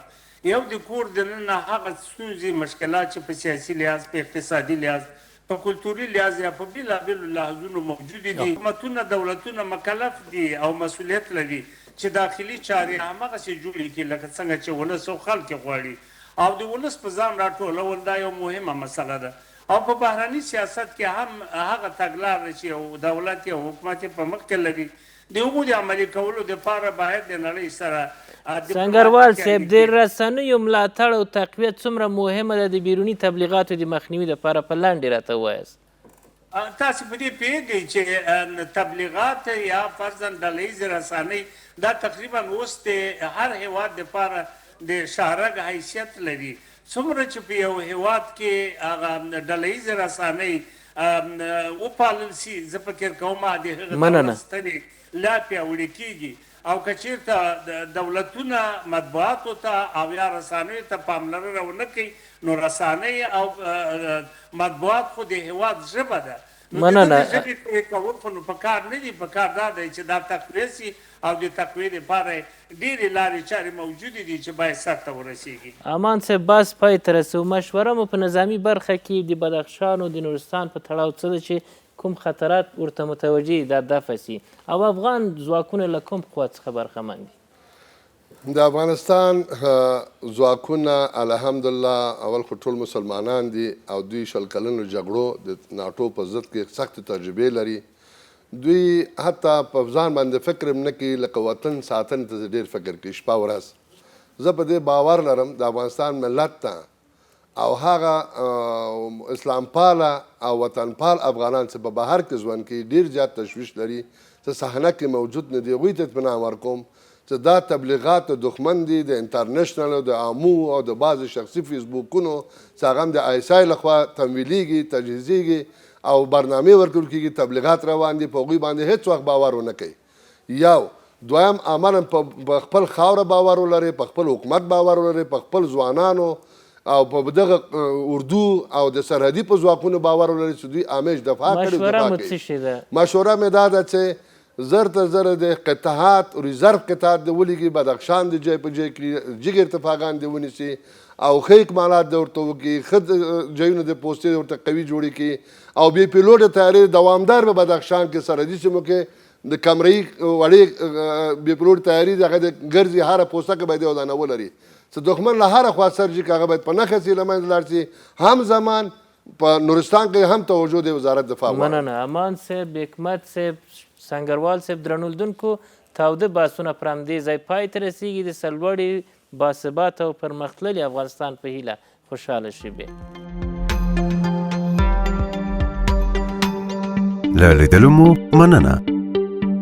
یو د کور دننه هغه ستونزې مشکلات چې په سیاسي لحاظ، په اقتصادي لحاظ، په کلتوري لحاظ یا په بېلابېلو لحاظونو موجودې دي، حکومتونه دولتونه مکلف دي او مسؤلیت لري چې داخلي چارې همغسې جوړې کړي لکه څنګه چې ولس او خلک یې غواړي او د ولس په ځان راټولول دا یو مهمه مسله ده او په بهرني سیاست کې هم هغه تګلاره چې یو دولت یا حکومت یې په مخ کې لري د هغو د عملي کولو لپاره باید د نړۍ سره سنګروال دیپلوماتیکې صاحب، د اړیکې. رسنیو ملاتړ او تقویه څومره مهمه ده د بیروني تبلیغاتو د مخنیوي لپاره، په لنډې راته ووایاست. تاسو په دې پوهېږئ چې تبلیغات یا فرضاً ډله ییزې رسنۍ دا تقریباً اوس د هر هېواد لپاره د شاهرګ حیثیت لري. څومره چې په یو هېواد کې هغه ډله ییزې رسنۍ وپالل شي، زه فکر کوم د هغه دولت ستنې لا پیاوړې کېږي. او که چېرته دولتونه مطبوعاتو ته او یا رسنیو ته پاملرنه ونه کوي، نو رسنۍ او مطبوعات خو د هېواد ژبه ده، نو د دغې ژبې پرې کول خو نو پکار نه دي. پکار دا دی چې دا تقویه شي او د تقویې لپاره ډېرې لارې چارې موجودې دي چې باید سرته ورسېږي. امان صاحب، بحث پای ته رسوو. مشوره مو په نظامي برخه کې د بدخشان او د نورستان په تړاو څه ده چې کوم خطرات ورته متوجه دي دا دفع شي او افغان ځواکونه له کوم قوت څخه برخمن دي؟ د افغانستان ځواکونه الحمدالله اول خو ټول مسلمانان دي او دوی 20 کلنو جګړو د ناټو په ضد کې سختې تجربې لري. دوی حتی په ځان باندې فکر هم نه کوي، لکه وطن ساتنې ته ډېر فکر کوي شپه ورځ. زه په دې باور لرم د افغانستان ملت ته او هغه اسلامپاله او وطنپال افغانان چې په بهر کې ژوند کوي ډېر زیات تشویش لري چې صحنه کې موجود نه دي، هغوی ته اطمینان ورکوم چې دا تبلیغات د دښمن دي، د انټرنشنل او د عامو او د بعضې شخصي فیسبوکونو چې هغه هم د آی اس آی لخوا تمویلیږي، تجهیزیږي او برنامې ورکول کېږي، تبلیغات روان دي، په هغوی باندې هېڅ وخت باور ونه کوي. یو دویم عملاً په خپل خاوره باور ولري، په خپل حکومت باور ولري، په خپل ځوانانو او په دغه اردو او د سرحدي په ځواکونو باور ولري چې دوی همیش دفاع کړي، مشوره دفاع مو کوي. څه شي ده؟ مشوره مې دا ده چې زر تر زره د قطعات ریزرف قطعات دې ولېږي، بدخشان دې ځای په ځای کړي، جګ ارتفاعګان دې ونیسي او ښه اکمالات دې ورته وکړي، ښه ځایونه دې پوستې دې ورته قوي جوړې کړي او بې پیلوټه طیارې دوامدار په بدخشان کې سرحدي سیمو کې د کمرې وړې بې پیلوټه طیارې دې هغه دې ګرځي، هره پوسته کې باید یو دانه ولري چې دښمن له هره خوا سر شي که هغه باید په نښه شي، له منځه لاړ شي. هم زمان په نورستان کې هم توجه دی وزارت دفاع غواړي. مننه امان صاحب، حکمت صاحب، سنګروال صاحب. درنو لیدونکو، تاوده بحثونه پر همدې ځای پای ته رسېږي. د سرلوړي، باثباته او پرمختللي افغانستان په هیله خوشحاله شېبې. له لیدلو مو مننه.